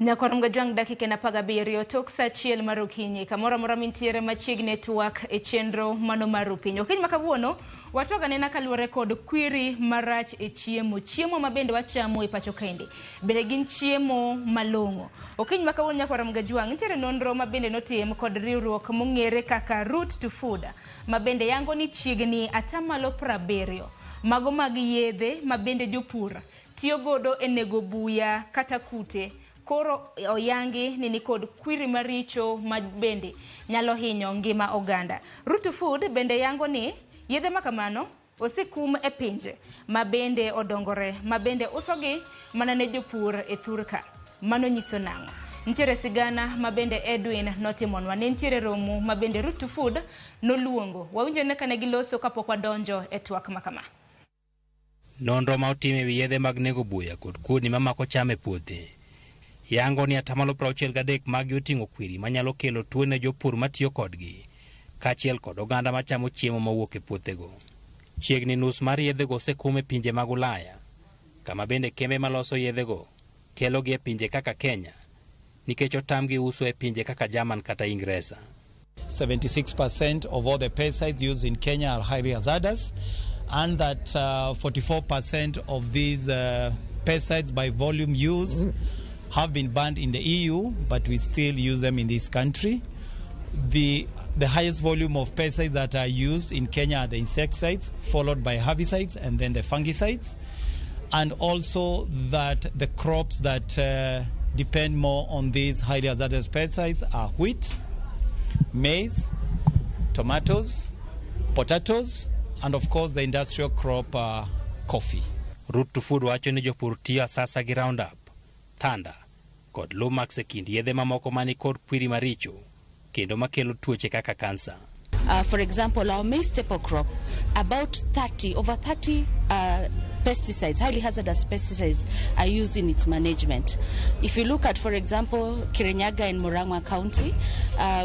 Nyakwar Mgajwang' dakika en 17 tok sa 1 mar okinyi kamoro amora mintiere machiegni e twak e chenro mano mar Rupiny. Okinyi ma kawuono watwak anena kaluwore kod kwiri marach e chiemo, chiemo ma bende wachamo e pacho kende bende gin chiemo malong'o. Okinyi ma kawuono Nyakwar Mgajwang' nitiere nonro ma bende notim kod riwruok mong'ere kaka Root to Food ma bende yango ni chiegni atamalo 70 mago mag yedhe ma bende jopur tiyo godo e nego buya kata kute koro oyangi ni nikod kwiri maricho ma bende nyalo hinyo ngima oganda. Root to Food bende yango ni yedhe ma kamano osekum e pinje ma bende odongore ma bende usogi mana ne jopur e thurka. Mano nyiso nang'o? Nitiere sigana ma bende Edwin notimonwa. Ne nitiere romo ma bende Root to Food noluongo. Wawinjo ne kane giloso kapok wadonjo e twak ma kama. Nonro ma otim e wi yedhe mag nego buya kod kudni mamako cham e puothe yango ni atamalo 63 maggi oting'o kwiri manyalo kelo tuo ne jopur matiyo kodgi kaachiel kod oganda machamo chiemo mowuok e puothego. Chiegni nus mar yedhego osekum e pinje mag Ulaya, kama bende kembe maloso yedhego kelogi e pinje kaka Kenya nikech otamgi uso e pinje kaka German kata Ingresa. 76% of all the pesticides used in Kenya are highly hazardous, and that 44% of these pesticides by volume use have been banned in the EU, but we still use them in this country. The highest volume of pesticides that are used in Kenya are the insecticides, followed by herbicides and then the fungicides. And also that the crops that depend more on these highly hazardous pesticides are wheat, maize, tomatoes, potatoes, and of course the industrial crop coffee. Root to Food wacho ni jopur tiyo asasa gi Roundup, Thunder kod Lumax e kind yedhe mamoko mani kod kwiri maricho kendo makelo tuoche kaka kansa. For example, our maize staple crop, about 30, over 30 pesticides, highly hazardous pesticides, are used in its management. If you look at, for example, Kirinyaga in Murang'a County,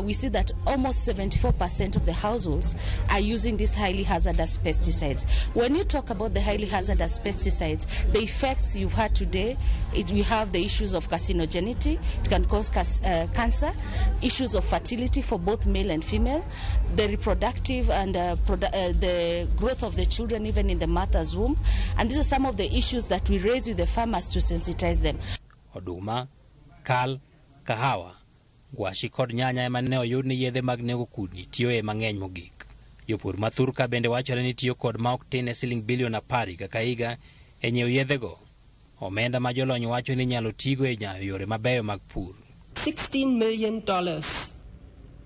we see that almost 74% of the households are using these highly hazardous pesticides. When you talk about the highly hazardous pesticides, the effects you've had today, we have the issues of carcinogenity, it can cause cancer, issues of fertility for both male and female, the reproductive and the growth of the children even in the mother's womb. And these are some of the issues that we raise with the farmers to sensitize them. Oduma, kal, kahawa, ngwashi kod nyanya ema ne oyud ni yedhe mag nego kudni tiyoe mang'eny mogik. Jopur ma thurka bende wachore ni tiyo kod ma ok tin ne siling bilion 10 higa ka higa e nyiewo yedhego. Omenda ma jolony wacho ni inyalo tigo e nyayo yore mabeyo mag pur. $16 million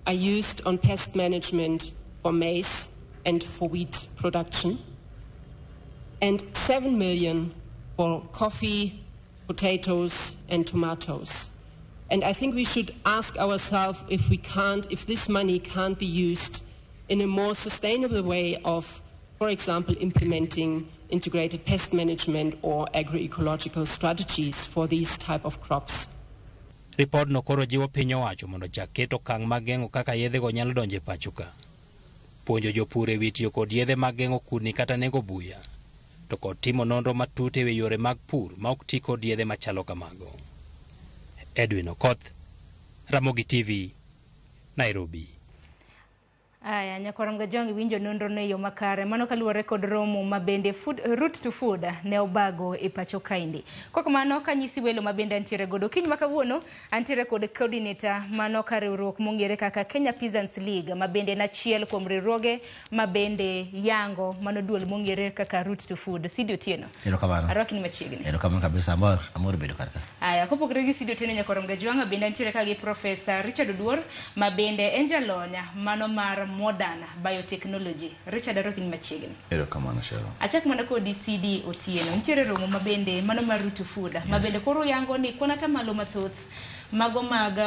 are used on pest management for maize and for wheat production, and 7 million for coffee, potatoes, and tomatoes. And I think we should ask ourselves if we can't, if this money can't be used in a more sustainable way of, for example, implementing integrated pest management or agroecological strategies for these type of crops. Ripodno koro jiwo piny owacho mondo ochak keto okang' mag geng'o kaka yedhego nyalo donjo e pacho ka. Puonjo jopur e wi tiyo kod yedhe mag geng'o kudni kata nego buya, to kod timo nonro matut e wi yore mag pur ma ok ti kod yedhe machalo kamago. Edwin Okoth, Ramogi TV, Nairobi. Aya, nyakwar Mgajwang' winjo nonro no e yo makare. Mano kaluwore kod romo ma bende food, Root to Food ne obago e pacho kaendi. Kok mano kanyisi welo ma bende antiere godo. Kiny ma kawuono antiere kod coordinator mano ka riwruok mong'ere kaka Kenya Peasants League ma bende en achiel kuom riwruoge ma bende yango mano duol mong'ere kaka Root to Food. Sidi Otieno. Erokamano. Arwaki ni machiegni. Erokamano kabisa, amor, amor bedo kar ka. Aya, kopogore gi Sidi Otieno nyakwar Mgajwang' bende antiere ka gi Professor Richard Oduor ma bende en jalony mano mar modern biotechnology. Richard, arwaki ni machiegni. Erokamano, Sharon. Achak mana kodi Sidi Otieno. Nitiere romo ma bende mano mar Root to Food ma bende koro yango ni kwan atamalo mathoth mago mag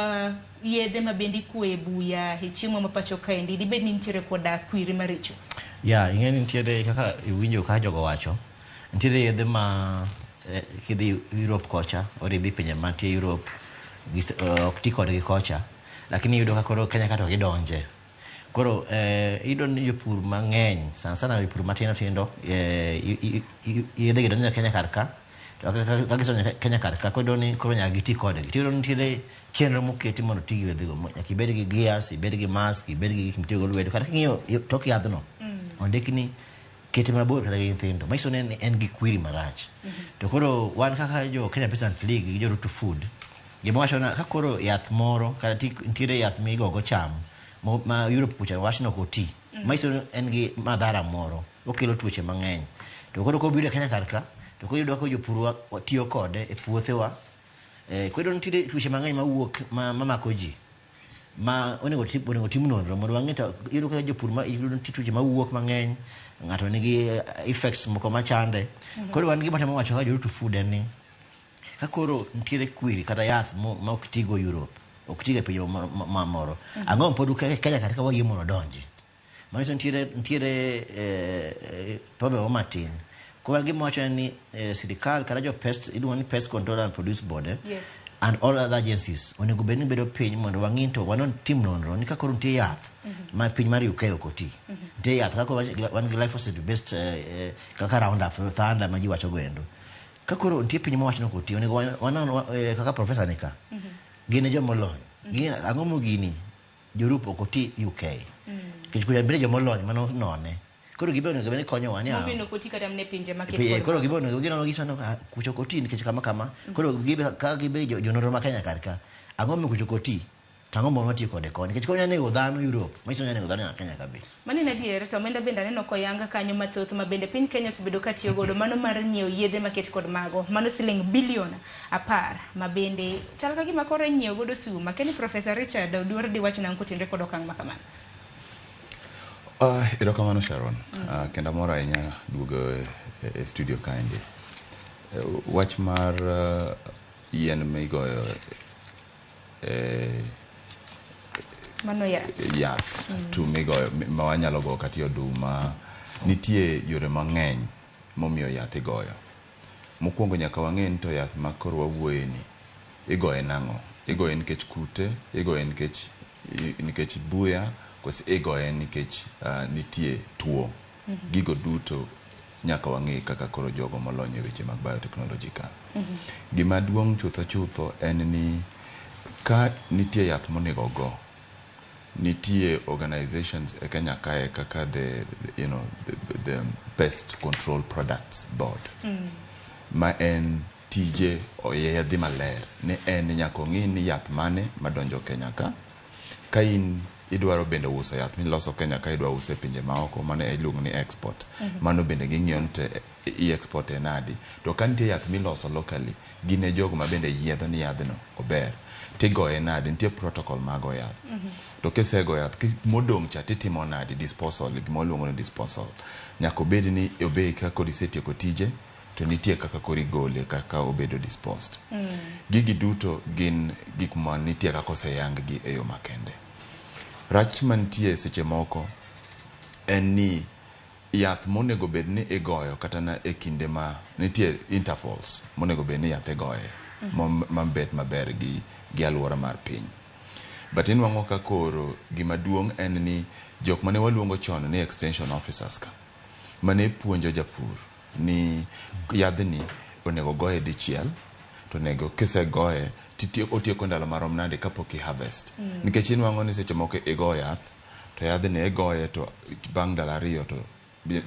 yedhe ma bende ikwoye buya e chiemo ma pacho kaendi dibed ni nitiere koda kwiri maricho. Ya, ing'e ni nitiere kaka iwinjo ka jogo wacho. Nitiere yedhe ma kidhi Europe kocha, or idhi pinje mantie Europe, ok ti kodgi kocha. Lakini iyudo ka koro Kenya ka to gidonje. Koro iyudo ni jopur mang'eny, sana sana jopur matindo tindo, yedhe gi donjo Kenya kar ka, To ka gisedonjo Kenya kar ka, koro ni koro nyaka giti kodgi. Tiyudo ni nitiere chenro moketi mondo ti gi yedhego. Nyaka ibed gi gears, ibed gi mask, ibed gi gik mitiyogo lwedo. Kata king'iyo tok yadhno, ondik ni kete mabor kata gi nyithindo. Manyiso ni en gi kwiri marach. To koro wan kaka jo Kenya Peasant League gi jo Root to Food, gima wacho na ka koro yath moro kata nitiere yath migogo cham ma Europe kucha wach ni ok oti. Manyiso ni en gi madhara moro, okelo tuoche mang'eny. To koro kobiro e Kenya kar ka, to koro iyudo ka jopur tiyo kode e puothewa. Koro nitiere tuoche mang'eny mawuok mamako ji. Ma onego tim nonro mondo wang'e to iyudo ka jopur ma iyudo nitie tuoche mawuok mang'eny, ng'ato nigi effects moko machande. Koro wan gima temo wacho kaka jo Root to Food en ni ka koro nitiere kwiri kata yath ma ok tigo Europe, ok tigo e pinje mamoro, ang'o pod Kenya kata ka wayie mondo odonji? Manyiso nitiere problem matin. Koro gima wacho en ni sirikal kata jo pest iluongo ni Pest Control and Produce Board and all other agencies onego bed ni bedo piny mondo wang'i to wanon tim nonro ni ka koro nitie yath ma piny mar UK ok oti. Nitie yath kaka wan gi glyphosate based kaka Roundup, Thunder ma ji wacho go endo. Ka koro nitie piny mawacho ni ok oti, onego wanon kaka professor ni ka. Gin e joma olony. Gin ang'o mogini Europe ok oti UK. Nikech kucha bende joma olony mano none. Koro gibe onego bed ni konyowa ni Momiyo ok oti kata mana e pinje maket kod koro gibe onego ginono gisono kucha ok oti nikech kama kama. Koro gibe ka gibe jononro ma Kenya kar ka. Ang'o momiyo kucha ok oti? To ang'o momiyo watiyo kode koni? Nikech konya nego dhano Europe, manyiso ni onya nego dhano nyaka Kenya ka be. Mano en adier, to omenda bende aneno koyang kanyo mathoth ma bende piny Kenya osebedo ka tiyo godo mano mar nyiewo yedhe maket kod mago. Mano siling bilion 10 ma bende chal ka gima koro inyiewo godo sum. Akia ni Professor Richard Oduor diwach nang'o kotenore kod okang' ma kamano? Erokamano Sharon. Kendo amor ahinya duogo e studio kaendi. Wach mar yien migoyo Mano yath. Yath tu migoyo ma wanyalo goyo kata e oduma nitie yore mang'eny momiyo yath igoyo. Mokwongo nyaka wang'e ni to yath ma koro wawuoye ni igoye nang'o? Igoye nikech kute, igoye nikech buya, koso igoye nikech nitie tuo. Gigo duto nyaka wang'e kaka koro jogo molony e weche mag biotechnology ka. Gima duong' chutho chutho en ni ka nitie yath monego go, nitie organizations e Kenya kae kaka the you know the Pest Control Products Board ma en tije oyiedhi maler ni en nyaka ong'i ni yath mane madonjo Kenya ka. Ka in idwaro bende uso yath miloso Kenya ka idwa use e pinje maoko, mano iluongo ni export. Mano bende ging'iyo ni to i-export e nadi. To ka nitie yath miloso locally, gin e jogo ma bende yiedho ni yadhno ober. Tigoye nade, nitie protocol mag go yath. To kisego yath, modong' cha titimo nade, disposal, gima waluongo ni disposal. Nyaka obed ni obe ka koro isetieko tije, to nitie kaka koro igole kaka obedo disposed. Gigi duto gin gik ma nitie kaka oseyang gi e yo makende. Rach mantie seche moko en ni yath monego bed ni igoyo kata na e kinde ma nitie intervals monego bed ni yath igoye mabet maber gi alwora mar piny. But inwang'o ka koro gima duong' en ni jok mane waluongo chon ni extension officers ka mane puonjo japur ni yadhni onego goye dichiel to onego kisegoye otieko ndalo marom nade kapok i harvest. Nikech inwang'o ni seche moko igo yath to yadhni igoye to bang' ndalo 2 to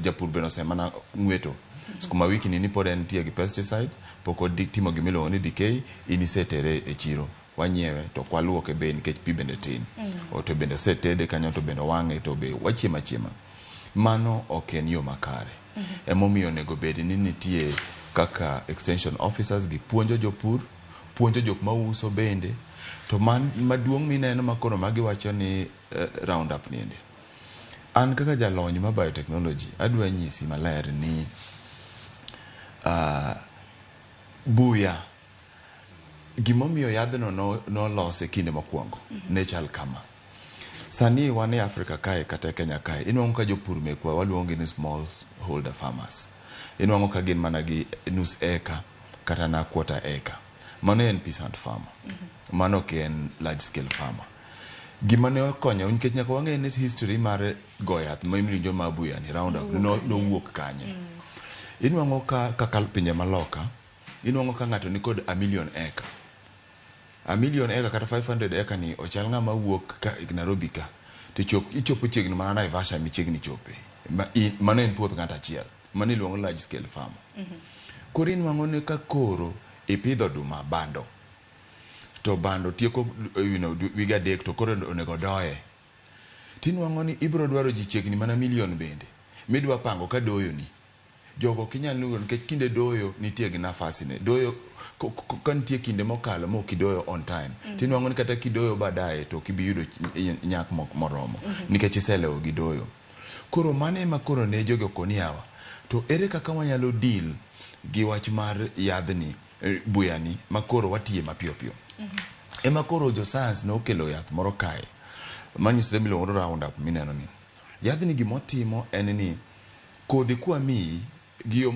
japur bende osemana ng'weto. Sukuma wiki ni pod entie gi pesticides, pok otimo gimiluongo ni decay, in isetere e chiro. Wanyiewe to ok waluoke be nikech pi bende tin. To bende osetede kanyo to bende owang'e to be wachiemo achiema. Mano ok en yo makare. Emomiyo onego bed ni nitie kaka extension officers gi puonjo jopur, puonjo jok mauso bende. To man maduong' mineno ma koro magiwacho ni Roundup niendi. An kaka jalony ma biotechnology adwa nyisi maler ni buya gimomiyo yadhno nolose kinde mokwongo ne chal kama. Sani wan e Afrika kae kata e Kenya kae inwang'o ka jopur mekwa waluongo gi ni small holder farmers. Inwang'o ka gin mana gi nus eka kata na quarter acre. Mano en peasant farmer. Mano ok en large scale farmer. Gima ne okonyo nikech nyaka wang'e ni history mar go yath ma imiluongo ma buya ni Roundup nowuok kanye. Inwang'o ka kaka pinje maloka Inwang'o ka ng'ato nikod a million acre. A million acre kata 500 acre ni ochal ng'ama wuok ka Nairobi ka to ichopo chiegni mana Naivasha michiegni chope. Mano en puoth ng'ato achiel. Mano iluongo ni large scale farmer. Koro inwang'o ni ka koro ipidho oduma bando to bando tieko wige 3 to koro onego doye. Tinwang'o ni ibiro dwaro ji chiegni mana million bende midwa pango ka doyo ni. Jogo ok inyal nugo nikech kinde doyo nitie gi nafasi ne. Doyo ka nitie kinde mokalo ma ok idoyo on time. Tinwang'o ni kata kidoyo baadaye to ok ibi yudo nyak moromo nikech iselewo gi doyo. Koro mano ema koro ne jogi okoni yawa. To ere kaka wanyalo deal gi wach mar yadhni, buyani ma koro watiye mapiyo piyo. Ema koro jo science nokelo yath moro kae manyisore miluongo ni Roundup mineno ni. Yadhni gimotimo en ni kodhi kwamiyi gi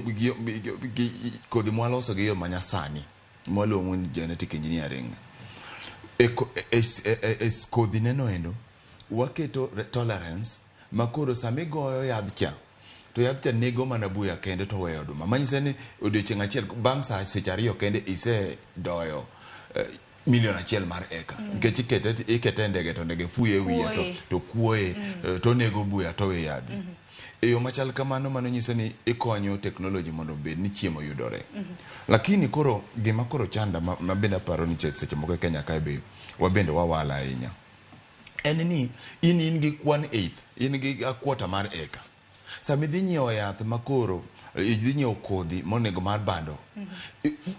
kodhi mwaloso gi yo manyasani mwaluongo ni genetic engineering. E kodhi neno endo waketo tolerance ma koro samigoyo yadh cha to yadh cha nego mana buya kende to weyo oduma. Manyiso ni odiochieng' achiel bang' seche 2 kende isedoyo 1 million mar eka. Nikech ikete e ndege to ndege fuyo e wiye to kuoye to nego buya to we yadhi. E yo machal kamano mano nyiso ni ikonyo technology mondo obed ni chiemo yudore. Lakini koro gima koro chanda ma bende aparo ni seche moko e Kenya kae be wabende wawala ahinya. En ni in gi 1/8, in gi a quarter mar eka. Sama idhi nyiewo yath makoro idhi nyiewo kodhi monego mar bando.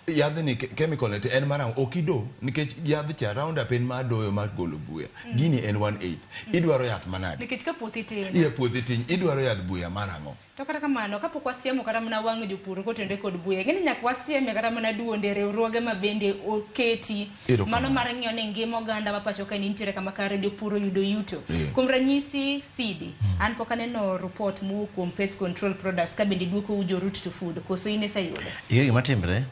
Yadhni chemical ne en mar ang'o? Ok ido nikech yadh cha Roundup en mar doyo mar golo buya. Gini en 1/8. Idwaro yath manade? Nikech ka puothi tin. Iya puothi tin, idwaro yadh buya mar ang'o? To kata kamano, kapok wasiemo kata mana wang' jopur kotenore kod buya, ing'e ni nyaka wasieme kata mana duonde riwruoge ma bende oketi mano mar ng'iyo ni ngima oganda ma pacho kae nitiere kama kare jopur oyudo yuto. Kuom ranyisi Sidi, an pok aneno report mowuok kuom Pest Control Products ka bende duoko jo Root to Food, koso in iseyudo? Ing'e gima timre,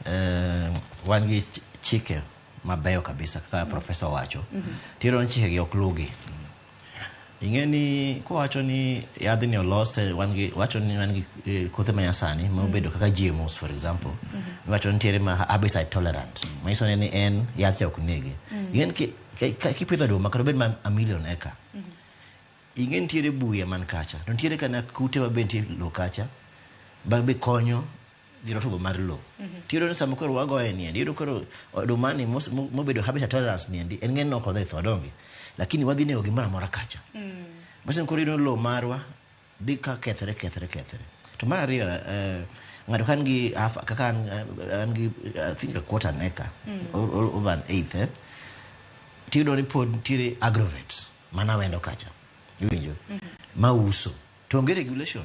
wan gi chike mabeyo kabisa kaka professor owacho. Tiyudo ni chike gi ok lugi. Ing'e ni kowacho ni yadhni olose wan gi wacho ni wan gi kothe manyasani mobedo kaka GMOs for example. Iwacho ni nitiere ma herbicide tolerant. Manyiso ni en yath cha ok nege. Ing'e ni kipidho oduma kata obed ma a million acre. Ing'e nitiere buya man kacha. To nitiere kana kute ma be nitie lowo kacha. Ba be konyo gi rotuba mar lowo. Tiyudo ni sama koro wagoye niendi, iyudo koro oduma ni mobedo herbicide tolerance niendi, en ng'en ok odhi tho donge. Lakini wadhi nego gimoro amora kacha. Manyiso ni koro iyudo ni lowo marwa dhi ka kethre kethre kethre. To mar ariyo, ng'ato ka nigi half, kaka an gi I think a quarter an acre, or over an eighth, tiyudo ni pod nitiere agrovets mana wendo kacha. Iwinjo? Ma uso. To onge regulation.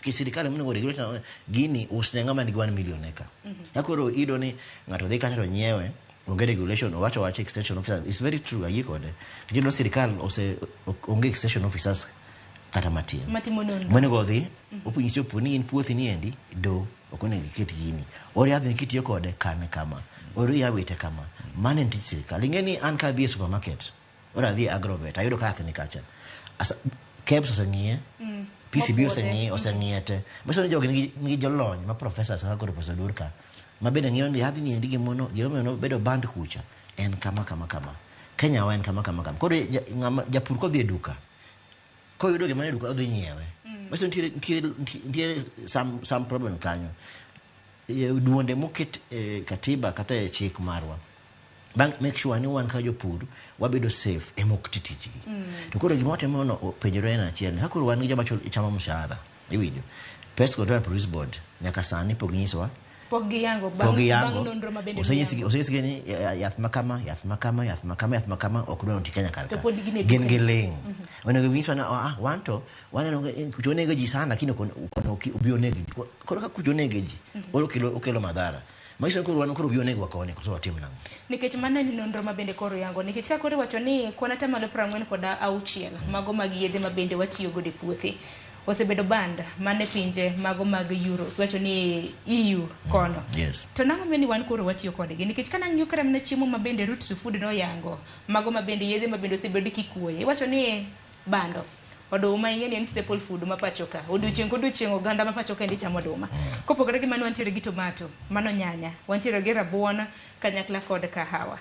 Nikech sirikal ema onego regulate gini usne ng'ama nigi 1 million acre. Ya koro iyudo ni ng'ato dhi kacha to nyiewe, onge regulation, owacho awacha extension officer. It's very true, ayie kode. Nikech iyudo sirikal ose onge extension officers kata matin. Matimo nonro. Monego odhi, opuonj jopur ni in puothi ni endi, do, ok onego iket gini. Or yadhni kitiyo kode, kane kama. Or iya wite kama. Mano en tij sirikal. Ing'e ni an ka adhi e supermarket, or adhi e agrovet, ayudo ka yath ni kacha. KEBS oseng'iye, PCB Mopuodhe. oseng'iye, oseng'iye te. Manyiso ni jogi nigi jolony ma professors kaka koro Professor Oduor ka, ma bende ng'iyo ni yadhni endi gimono, gimomiyo nobedo banned kucha, en kama kama kama. Kenya wa en kama kama kama. Koro ng'ama japur kodhi e duka, koyudo gima nie duka odhi nyiewe. Manyiso nitiere some problem kanyo. Duonde moket e katiba kata e chik marwa bang' make sure ni wan ka jopur wabedo safe ema ok ti tijgi. To koro gima watimo no penjore en achiel ni ka koro wan gi joma chamo mshahara, iwinjo, Pest Control and Produce Board nyaka sani pok ginyisowa Pok giyango pok bang' giyango bang' nonro ma bende osenyisgi giyango. osenyisgi ni yath ma kama, yath ma kama, yath ma kama, yath ma kama ok dwa ti Kenya kar To ka. pod gin e Gin duka. gi ling'. Onego ginyiswa ni ah, wan to waneno ka kucho onego ji sana lakini ok obi oneg ji. Koro ka kucho onego ji, okelo madhara. Manyiso ni koro wan koro obi onegwa koni koso watim nang'o? Nikech mano en nonro ma bende koro yango. Nikech ka koro iwacho ni kwan 46% mago mag yedhe ma bende watiyo godo e puothe osebedo banned mana e pinje mago mag Europe. Iwacho ni EU kono. To nang'o ni wan koro watiyo kodgi? Nikech ka nang'iyo kata mana chiemo ma bende Root to Food noyango, mago ma bende yedhe ma bende osebedo kikuoye. Iwacho ni bando Oduma ing'e ni en staple food ma pacho ka. Odiochieng' kodiochieng' oganda ma pacho ka endi chamo oduma. Kopogore gi mano wantiere gi tomato, mano nyanya, wantiere gi rabuon kanyakla kod kahawa.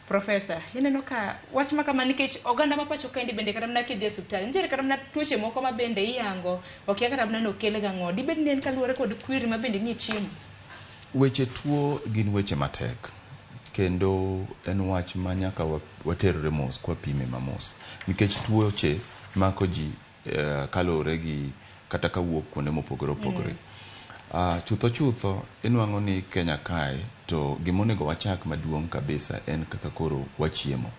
Profesa, ineno ka wach ma kama nikech oganda ma pacho kaendi bende kata mana kidhi e osiptal, nitiere kata mana tuoche moko ma bende iyango, okia kata mana ni okel gang'o. Dibed ni en kaluwore kod kwiri ma bende nie chiemo? Weche tuo gin weche matek kendo en wach ma nyaka waterre mos kwapime mamos nikech tuoche mako ji kaluwore gi kata kawuok kuonde mopogore opogore. Chutho chutho inwang'o ni Kenya kae to gimonego wachak maduong' kabisa en kaka koro wachiemo.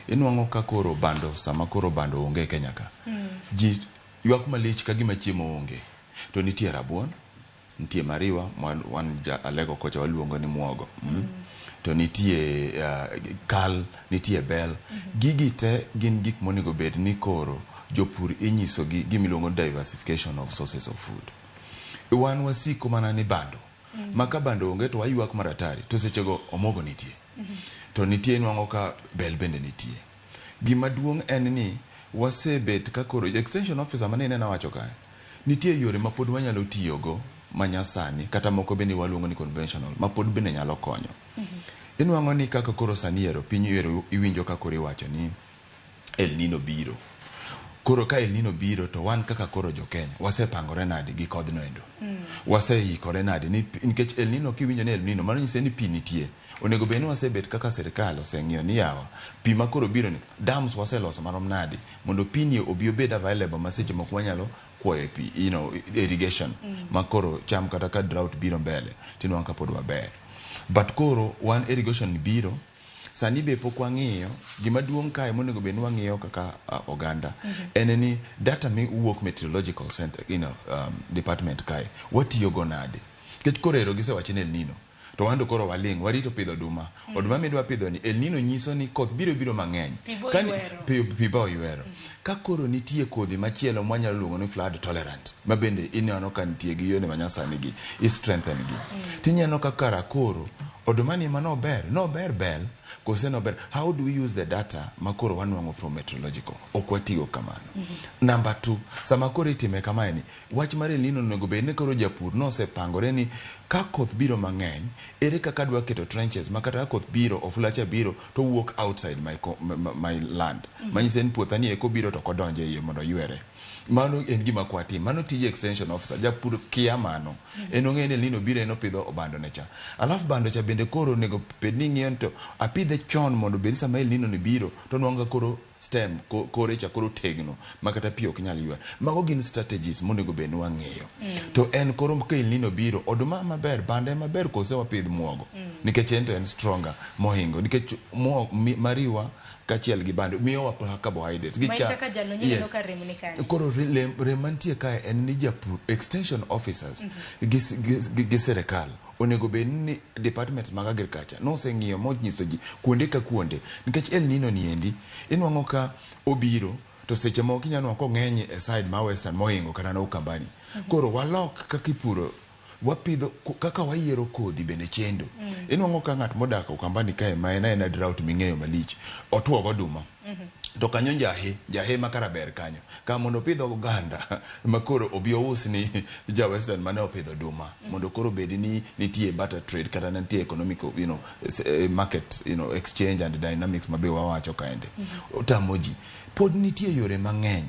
Inwang'o ka koro bando sama koro bando onge e Kenya ka, ji ywak malich ka gima chiemo onge. To nitie rabuon, nitie mariwa ma wan ja Alego kocha waluongo ni muogo. To nitie kal, nitie bel. Gigi te gin gik monego bed ni koro jopur inyiso gi gimiluongo ni diversification of sources of food. Wan wasiko mana ni bando. Ma ka bando onge to waywak maratari to sechego omuogo nitie. To nitie inwang'o ka bel bende nitie. Gima duong' en ni wasebet ka koro extension officer mane ineno wacho kae nitie yore ma pod wanyalo tiyogo manyasani kata moko bende waluongo ni conventional ma pod bende nyalo konyo. Inwang'o ni kaka koro sani ero piny ero iwinjo ka koro iwacho ni El Nino biro. Koro ka El Nino biro to wan kaka koro jo Kenya wasepangore nade gi kodhno endo. Waseikore nade nikech El Nino kiwinjo ni El Nino mano nyiso ni pi nitie. Onego bed ni wasebet kaka sirikal oseng'iyo ni yawa pi ma koro biro ni dams waseloso marom nade mondo pi ni obi obed available ma seche moko wanyalo kuoyo pi irrigation ma koro cham kata ka drought biro mbele tinwang'o ka pod waber. But koro wan irrigation biro sani be pok wang'iyo gima duong' kae monego bed ni wang'iyo kaka oganda en ni data miwuok meteorological center department kae watiyo go nade nikech koro ero gisewacho ni El Nino to wan to koro waling' warito pidho oduma. Oduma midwa pidho ni El Nino nyiso ni koth biro biro mang'eny. Pi bo ywero. Pi bo ywero. Ka koro nitie kodhi machielo mwanyalo luongo ni flood tolerant ma bende ineno ka nitie gi yore manyasani gi i strengthen gi. Tineno ka kara koro oduma ni ma nober, nober bel kose nober. How do we use the data ma koro wanwang'o from meteorological? Ok watigo kamano. Number 2, sama koro itime kamae ni wach mar El Nino onego bed ni koro japur nosepangore ni ka koth biro mang'eny, ere kaka adwa keto trenches ma kata ka koth biro, ofula cha biro to wuok outside my land. Manyiso ni puotha ni eko biro to ok odonjo e iye mondo oywere. Mano en gima kwatim. Mano tij extension officer. Japur kia mano. En ong'eyo ni El Nino biro en opidho bando ne cha. Alafu bando cha bende koro onego bed ni ing'iyo ni to apidhe chon mondo bed ni sama El Nino ni biro to nwang'o ka koro stem kore cha koro tegno ma kata pi ok nyal ywer. Mago gin strategies monego bed ni wang'iyo. To en koro ka El Nino biro, oduma maber, bando maber kose wapidh muogo. Nikech en to en stronger mohingo. Nikech mariwa kaachiel gi bando miyowa carbohydrates. Gi Ma cha- kaka jalo nyeneno Yes. ka rem ni kanyo. Koro rem mantie kae en ni japur extension officers gi sirikal onego bed ni department mag agriculture noseng'iyo monyiso ji kuonde ka kuonde nikech El Nino ni endi inwang'o ka obiro to seche moko inyalo nwang'o kong'eny e side ma western mohingo kata na Ukambani. Koro walok kaka ipuro wapidho kaka wayiero kodhi bende chendo. Inwang'o ka ng'at modak Ukambani kae ma en aena drought ming'eyo malich otuo goduma. To kanyo njahe ma kara ber kanyo. Ka mondo opidh oganda ma koro obi ous ni ja western mane opidho oduma mondo koro bed ni nitie barter trade kata nitie economic market exchange and dynamics mabe wawacho kaende. Otamo ji. Pod nitie yore mang'eny.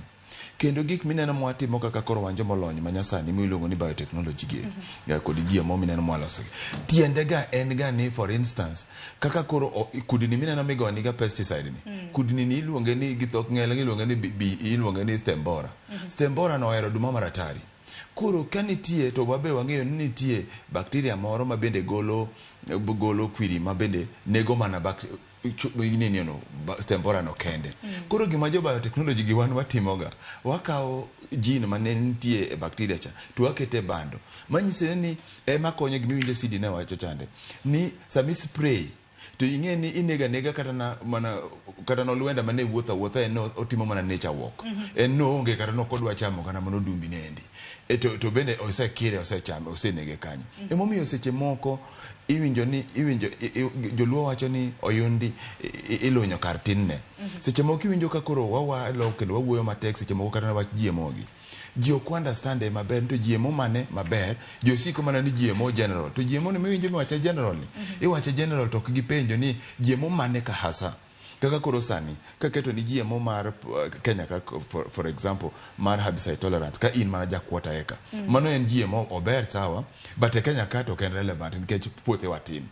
Kendo gik mineno mwatimo kaka koro wan jomolony manyasani miluongo ni biotechnology gi kod GMO mineno mwaloso gi. Tiende ga en ga ni for instance kaka koro kudni mineno migoni ga pesticide ni. Kudni ni iluonge ni gi dhok ng'ele iluonge ni iluonge ni stem borer. Stem borer no ohero oduma maratari. Koro ka nitie to wabe wang'eyo ni nitie bacteria moro ma bende golo kwiri ma bende nego mana stem borer no kende. Koro gima jo biotechnology gi wan watimoga, wakawo gene mane nitie e bacteria cha to wakete e bando. Manyiso ni ema konyo gima iwinjo CD ne wacho chande ni sami spray To ing'e ni inego anega kata na mana kata nolwenda mane wuotho awuotha en no otimo mana nature walk. En noonge kata nokodwa chamo kata mana odumbi nendi. E to bende osekire osechame osenege kanyo. Emomiyo seche moko iwinjo ni iwinjo joluo wacho ni oyundi ilunyo kar tinne. Seche moko iwinjo ka koro wawalo kendo wawuoyo matek seche moko kata wach GMO gi. Ji ok understand e maber to GMO mane maber, ji osiko mana ni GMO general. To GMO ni miwinjo miwache general ni, iwache general to ok gipenjo ni GMO mane ka hasa. Kaka koro sani, kaketo ni GMO mar Kenya ka for example, mar herbicide tolerance, ka in mana ja quarter acre. Mano en GMO ober sawa, but e Kenya ka to ok en relevant nikech puothe watin.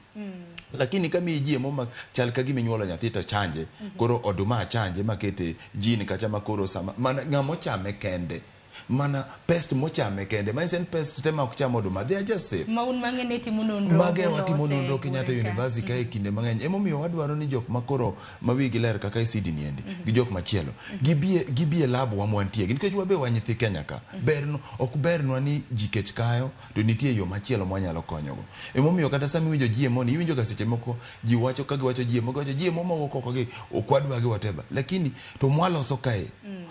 Lakini ka miyi GMO ma chal ka gima inyuolo nyathi to chanje, koro oduma achanje makete gene kacha ma koro sama mana ng'ama ochame kende mana pest mochame kende manyiso en pest te ma ok cham oduma they are just safe. Ma un mang'e timo nonro Mage watimo nonro Kenyatta University ka e kinde mang'eny. Emomiyo wadwaro ni jok makoro ma wigi ler kaka ICD ni endi gi jok machielo gibie lab wa mwantie nikech wabe wan nyithi Kenya ka. Berno ok bernwa ni ji kech kayo to nitie yo machielo mwanyalo konyogo. Emomiyo kata sama iwinjo GMO ni iwinjo ga seche moko ji wacho ka giwacho GMO giwacho GMO mawuok oko gi ok wadwa gi whatever. Lakini to mwaloso kae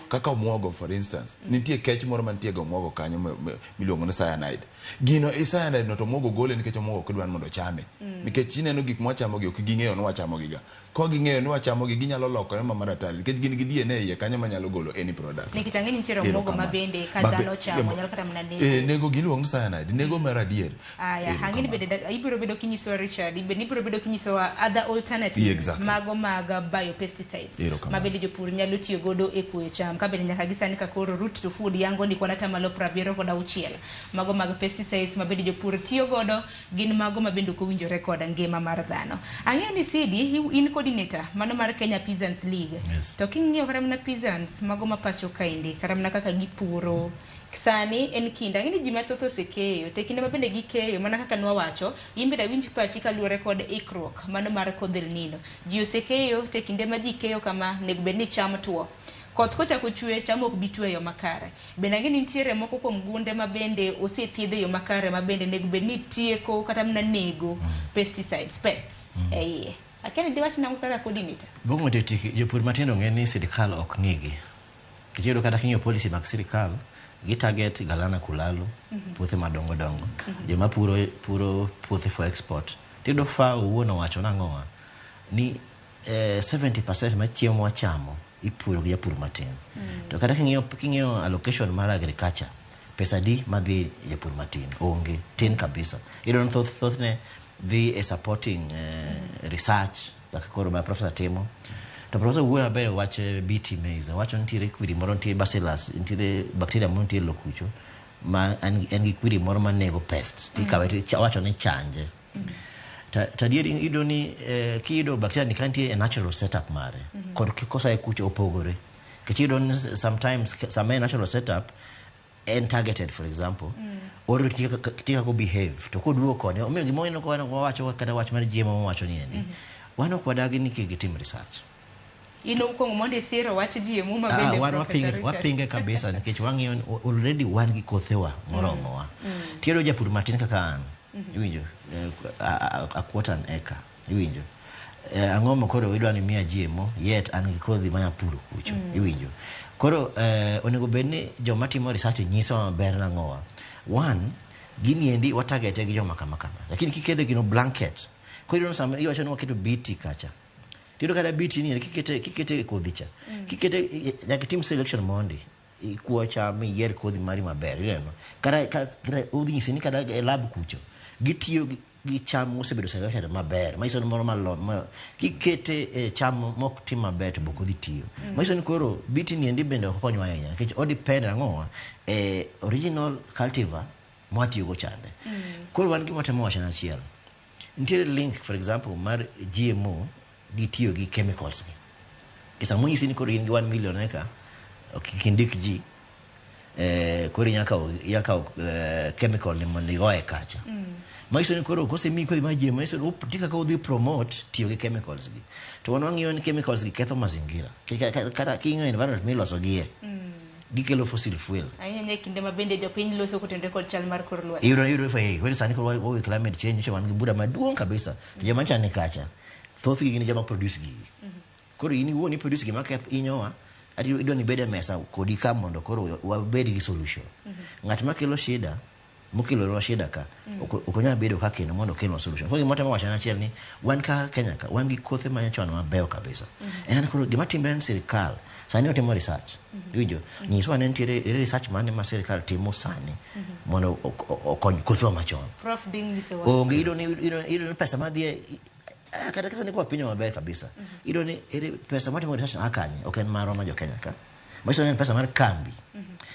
kaka omuogo for instance nitie kech moro mantie ga omuogo kanyo miluongo ni cyanide. Gino i cyanide no to omuogo gole nikech omuogo ok dwar mondo ochame. Nikech ineno gik mwachamo gi ok ging'eyo ni wachamo gi ga. Ka ging'eyo ni wachamo gi ginyalo lokore ma maratari nikech gin gi DNA iye kanyo manyalo golo any product. Nikech ang'e ni nitiere omuogo ma bende ka dhano chamo nyalo kata mana nego. Nego giluongo ni cyanide, nego mar adier. Aya, ang'e ni bende ibiro bedo kinyisowa Richard, bende ibiro bedo kinyisowa other alternatives mago mag biopesticides ma bende jopur nyalo tiyo godo e kuoyo cham. Ka bende nyaka gi sani ka koro root to food yango ni kwan atamalo 76 mago mag pesticides ma bende jopur tiyo godo gin mago ma bende ok owinjore kod ngima mar dhano. Ang'eyo ni Sidi in coordinator mano mar Kenya Peasants League. Yes. To king'iyo kata mana peasants mago ma pacho kaendi kata mana kaka gipuro sani en kinde ang'e ni ji mathoth osekeyo to e kinde ma bende gikeyo mana kaka nwawacho in bende awinj pachi kaluwore kod ikruok mano mar kodh El Nino. Ji osekeyo to e kinde ma ji keyo kama onego bed ni cham tuo. Koth kochako chwe cham ok bi chwe e yo makare. Bende ang'e ni nitiere moko kuom gunde ma bende osethiedh e yo makare ma bende onego bed ni tieko kata mana nego pesticides, pests e iye. Akia ni diwach nang'o kaka coordinator? Mokwongo to jopur matindo ng'e ni sirikal ok ng'igi. Nikech iyudo kata king'iyo policy mag sirikal, gi target galana kulalu, puothe madongo dongo. Joma puro puothe for export. Tiyudo FAO owuon owacho nang'owa ni 70% mar chiemo mwachamo ipuro gi japur matin. To kata king'iyo allocation mar agriculture, pesa di madhi japur matin onge, tin kabisa. Iyudo ni thothne dhi e supporting research kaka koro ma professor timo. To professor wuoyo maber wach BT maize, owacho nitiere kwiri moro, nitiere bacillus, nitiere bacteria moro nitiere lowo kucho ma en gi kwiri moro manego pests tikawe owacho ni chanje. To adieri iyudo ni kiyudo bacteria ni ka nitie e natural setup mare kod kosae kucho opogore. Nikech iyudo ni sometimes sama en natural setup en targeted for example or nitie kaka behave to koduogo koni omiyo gima waneno ka wawacho kata wach mar GMO mawacho ni endi wan ok wadagi ni kik gitim research. In okuongo mondo isiro wach GMO ma bende wan Professor Richard. Wapinge kabisa nikech wang'iyo already wan gi kothewa moromowa. Tiyudo japur matin kaka an, iwinjo, a quarter an acre, iwinjo. Ang'o ma koro idwa ni miya GMO yet an gi kodhi manya puro kucho, iwinjo. Koro onego bed ni joma timo research nyisowa maber nang'owa. One, gini endi watargete gi joma kama kama. Lakini kikete gino blanket. Koro iyudo ni sama iwacho ni waketo BT kacha. Tiyudo kata BT ni kikete e kodhi cha. Kikete nyaka itim selection mondi. Ikuo cham iyier kodhi mari maber, ineno. Kata udhi nyisi ni kata e lab kucho gitiyo gi cham mosebedo selected maber. Manyiso ni moro malon ma kikete e cham mok tim maber to ok odhi tiyo. Manyiso ni koro BT ni endi bende ok konywa ahinya nikech o depend ang'owa e original cultivar mwatiyogo chande. Koro wan gima watemo wacho en achiel. Nitiere link for example mar GMO gi tiyo gi chemicals gi. Sama onyisi ni koro in gi 1 million eka, kik indik ji, koro inya kawo chemical ni mondo igoye kacha. Manyiso ni koro kosemiyi kodhi mar GMO, manyiso ni nitie kaka odhi promote tiyo gi chemicals gi. To wan wang'iyo ni chemicals gi ketho mazingira. Kata king'iyo environment miloso gie, gikelo fossil fuel. Ahinya e kinde ma bende jopiny loso kotenore kod chal mar kor lwasi. Iyudo koro sani koro wawe climate change, nyocha wan gi bura maduong' kabisa. To joma nyocha ni kacha, Thothgi gin joma produce gigi. Koro in iwuon i produce gima keth inyowa, ati idwa ni ibed e mesa kodi ka mondo koro wabed gi solution. Ng'at makelo shida, mokelonwa shida ka, ok onyal bedo ka kendo mondo okelnwa solution. Koro gima atemo wacho en achiel ni wan kaka Kenya ka, wan gi kothe manyachon mabeyo kabisa. En ni koro gima timre ni sirikal sani otimo research. Iwinjo? Nyiswa ni nitiere ere research mane ma sirikal timo sani mondo okony kothewa machon. Prof Ding nyisowa. Onge, iyudo ni pesa madhi e kata kata ni kwa pinywa maber kabisa. Iyudo ni ere pesa matimo research a kanye? Ok en marwa ma jo Kenya ka. Manyiso ni en pesa mar kambi.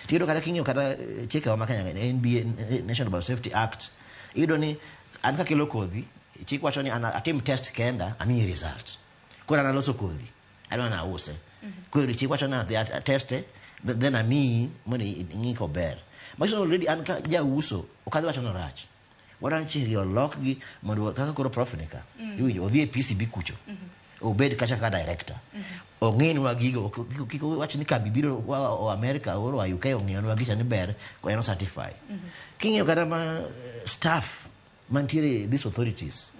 Tiyudo kata king'iyo kata chikewa ma Kenya ka, NBA, National Biosafety Act, iyudo ni an kakelo kodhi, chik wacho ni an atim test kenda, amiyi result. Koro an aloso kodhi, adwa ni ause. Koro chik wacho ni adhi ateste, then amiyi mondo ing'i kober. Manyiso ni already an ka jauso, ok adhi wacho ni orach. Wadwa ni chikegi olokgi mondo kaka koro prof ni ka. Iwinjo, odhi e PCB kucho. Obed kacha kaka director. Ong'inwa gigo, kik wach ni kambi biro wa America or wa UK ong'iyonwa gicha ni ber, ko en o certify. King'iyo kata ma staff mantiere these authorities,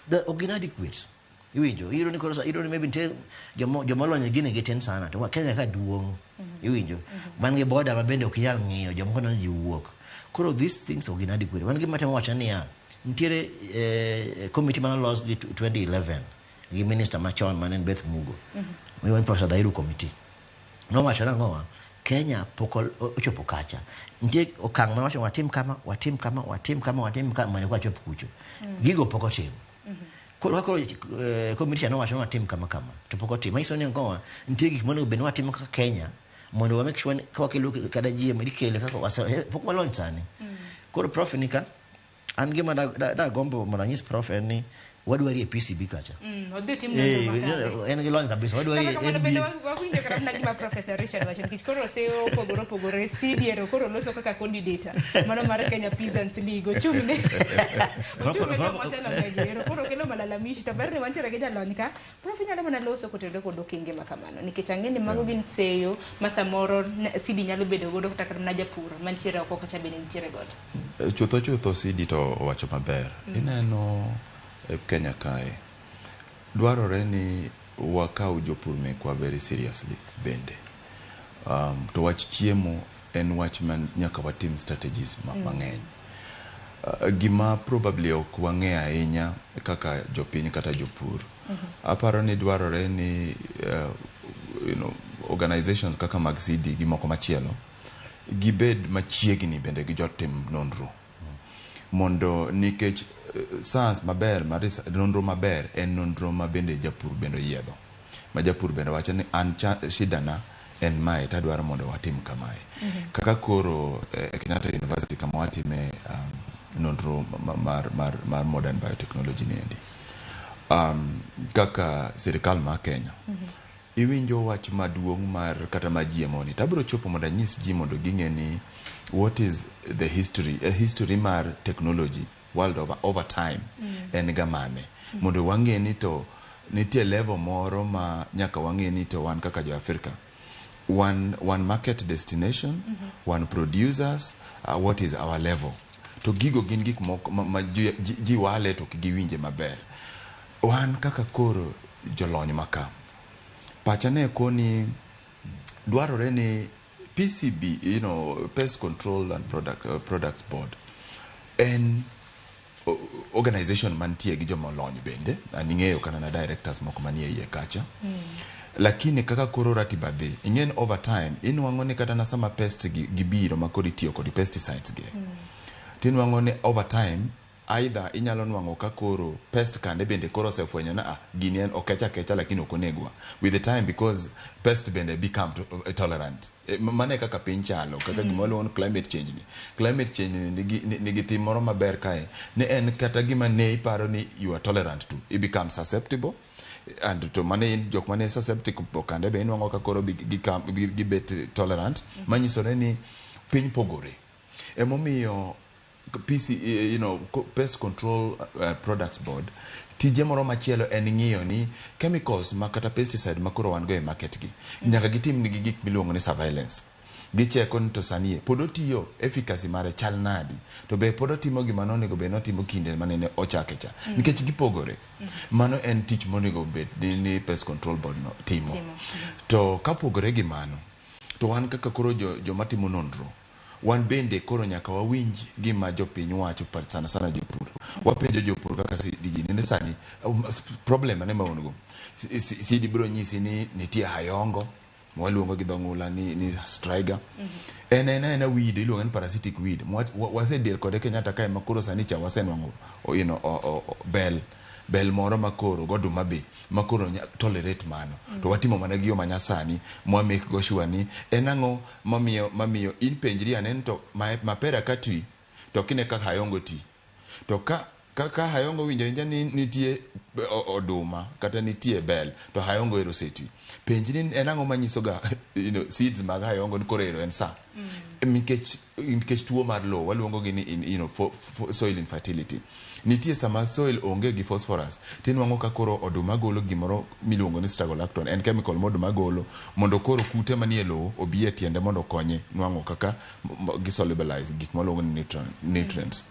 the ok gin adequate. Iwinjo, iyudo ni koro iyudo ni maybe nitie joma olony e gini gitin sana, to Kenya ka duong', iwinjo, wan gi border ma bende ok inyal ng'iyo, jomoko neno ji wuok. Koro these things ok gin adequate. Wan gima temo wacho niya, nitiere committee mane olos gi 2011 gi minister machon mane en Beth Mugo. Miluongo ni Professor Dhairu Committee. Nowacho nang'owa, Kenya pok ochopo kacha. Nitie okang' mane wacho watim kama, watim kama, watim kama, watim kama, mondo wachop kucho. Gigo pok otim. Koro ka koro committee cha nowacho ni watim kama kama, to pok otim. Manyiso ni ang'owa, nitie gik monego bed ni watimo kaka Kenya mondo wa make sure ni ka wakelo kata GM ikele kaka pok walony sani. Koro prof ni ka, an gima da gombo mondo anyis prof en ni wadwari e PCB kacha. Odhi otim nonro makare. En gi lony kabisa, wadwari Kata e kamano bende NBA. Wawinjo kata mana gima Professor Richard wacho nikech koro osepogore opogore CDR koro loso kaka coordinator mano mar Kenya Peasants League ochung'ne joma otelo negi ero koro kelo malalamishi to ber ni wantiere gi jalony ka. Prof inyalo mana loso kotenore kod okenge ma kamano nikech ang'e ni mago gin seyo ma samoro CD nyalo bedo godo kata mana japur mantiere oko kacha bende nitiere godo. Chutho chutho CD to owacho maber. Ineno e Kenya kae, dwarore ni wakaw jopur mekwa very seriously bende. To wach chiemo en wach ma nyaka watim strategies mang'eny. Gima probably ok wang'e ahinya kaka jopiny kata jopur. Aparo ni dwarore ni organizations kaka mag CD gi moko machielo gibed machiegni bende gi jotim nonro mondo nikech science maber mar nonro maber en nonro ma bende japur bende oyiedho ma japur bende wacho ni an shida na en mae to adwaro mondo watim kamae. Kaka koro e Kenyatta University kama watime nonro mar modern biotechnology ni endi, kaka sirikal ma Kenya iwinjo wach maduong' mar kata ma GMO ni to abiro chopo mondo anyis ji mondo ging'e ni what is the history, a history mar technology world over time en ga mane mondo wang'e ni to nitie level moro ma nyaka wang'e ni to wan kaka jo Africa one market destination, one producers, what is our level. To gigo gin gik moko ma ji wale to ok giwinje maber. Wan kaka koro jolony maka pacha ne koni dwarore ni PCB, Pest Control and Products Board, en organization mantie gi joma olony bende an ing'eyo kata na directors moko manie iye kacha. Lakini kaka koro ratiba dhi, ing'e ni over time inwang'o ni kata na sama pest gi gibiro ma koro itiyo kod pesticides gi, tinwang'o ni over time either inyalo nwang'o ka koro pest kande bende koro osefwenyo na ah, gini en okech akecha lakini ok onegwa with the time because pest bende become tolerant. Mano e kaka piny chalo kaka gima waluongo ni climate change ni. Climate change ni nigi tim moro maber kae ni en kata gima ne iparo ni you are tolerant to, you become susceptible and to mane in jok mane susceptible kande be inwang'o ka koro gibet tolerant. Manyisore ni piny pogore emomiyo PC, Pest Control Products Board tije moro machielo en ng'iyo ni chemicals ma kata pesticide ma koro wan go e market gi nyaka gitim nigi gik miluongo ni surveillance. Gicheko ni to sani e pod otiyo, efficacy mare chal nadi, to be pod otimo gima nonego bed notimo kinde manene ochake cha, nikech gipogore. Mano en tich monego bed ni Pest Control Board no timo. Timo. To kapogore gi mano, to wan kaka koro joma timo nonro, wan bende koro nyaka wawinj gima jopiny wacho, sana sana jopur. Wapenjo jopur kaka gini ni sani problem ane ma un go. Sidi biro nyisi ni nitie hayongo mwaluongo gi dho ng'ula ni striga. En ena weed iluongo ni parasitic weed. Wasedeal kode Kenyatta kae ma koro sani cha wasenwang'o bel bel moro makoro goduma be makoro tolerate mano. To watimo mana gi yo manyasani mwa make go sure ni en ang'o mamiyo in penjri ane ni to mapera ka twi to kine kaka hayongo ti, to ka hayongo winjo awinja ni nitie oduma kata nitie bel to hayongo ero osetwi, penjri ni en ang'o manyiso ga seeds mag hayongo ni koro ero en sa. Nikech tuo mar lowo waluongo gi ni soil infertility. Nitie sama soil onge gi phosphorus tinwang'o ka koro oduma golo gimoro miluongo ni strigolactone, en chemical ma oduma golo mondo koro kute manie lowo obi e tiende mondo okonye nwang'o kaka gisolubilize gik mwaluongo ni nutrients.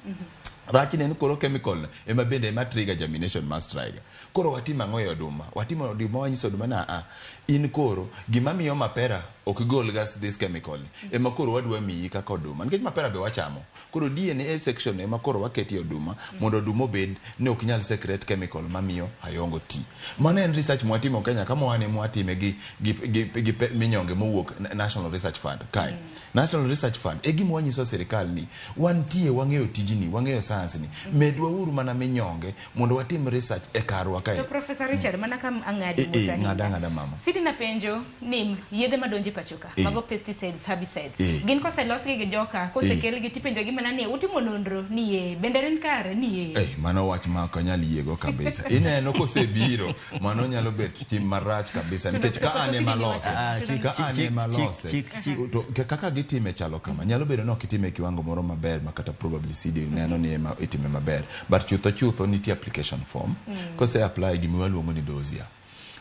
Rachne en koro chemical ema bende ema trigger germination mar striga. Koro watimo ang'o e oduma? Watimo oduma, wanyiso oduma na a in koro gima miyo mapera ok gol gas this chemical ni ema koro wadwa miyi kaka oduma, nikech mapera be wachamo. Koro DNA section ema koro waketie oduma mondo oduma obed ni ok nyal secrete chemical mamiyo hayongo ti. Mano en research mwatimo Kenya kama wan ema watime gi minyonge mowuok National Research Fund kae. National Research Fund e gima wanyiso sirikal ni wantie, wang'eyo tijni, wang'eyo science ni, medwa uru mana minyonge mondo watim research e karwa kae. To Professor Richard, mana ka ang'adi mos ahinya. Ng'ada ang'ada mama. Sidi na penjo ni yedhe madonjo e pacho ka, mago pesticides, herbicides, gin koselosgi gi joka, kosekelgi tipenjo gi mana ni utimo nonro ni ye, bende en kare ni ye? Mano wach ma ok anyal yiego kabisa. Ineno kosebiro, mano nyalo bet tim marach kabisa nikech ka an ema lose, ka an ema lose, to kaka gitime chalo kama, nyalo bedo ni ok itime e kiwango moro maber ma kata probably CD neno ni ema itime maber, but chutho chutho nitie application form. Kose apply gima waluongo ni dossier.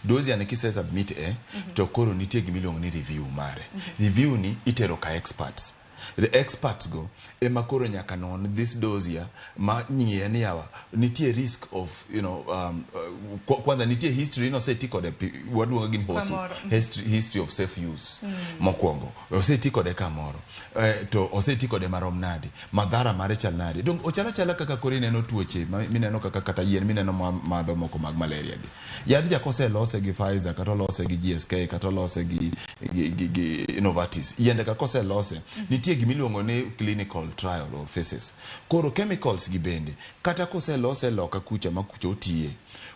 Dossier ni kise submit e, to koro nitie gima iluongo ni review mare. Review ni itero ka experts. The experts go ema koro nyaka non this dossier ma ng'iye ni yawa nitie risk of kwanza nitie history no oseti kode waluongo gi ni HOSU, Kamoro. history of safe use. Mokwongo oseti kode kamoro, to oseti kode marom nadi, madhara mare chal nadi. Dong ochalo achala kaka koro ineno tuoche mineno kaka kata yien mineno madho moko mag malaria gi yadh ja koselose gi Pfizer kata olose gi GSK kata olose gi Novartis, yiende ka koselose nitie gimiluongo ni clinical trial or phases. Koro chemicals gi bende kata koselose loka kucha ma kucha otiye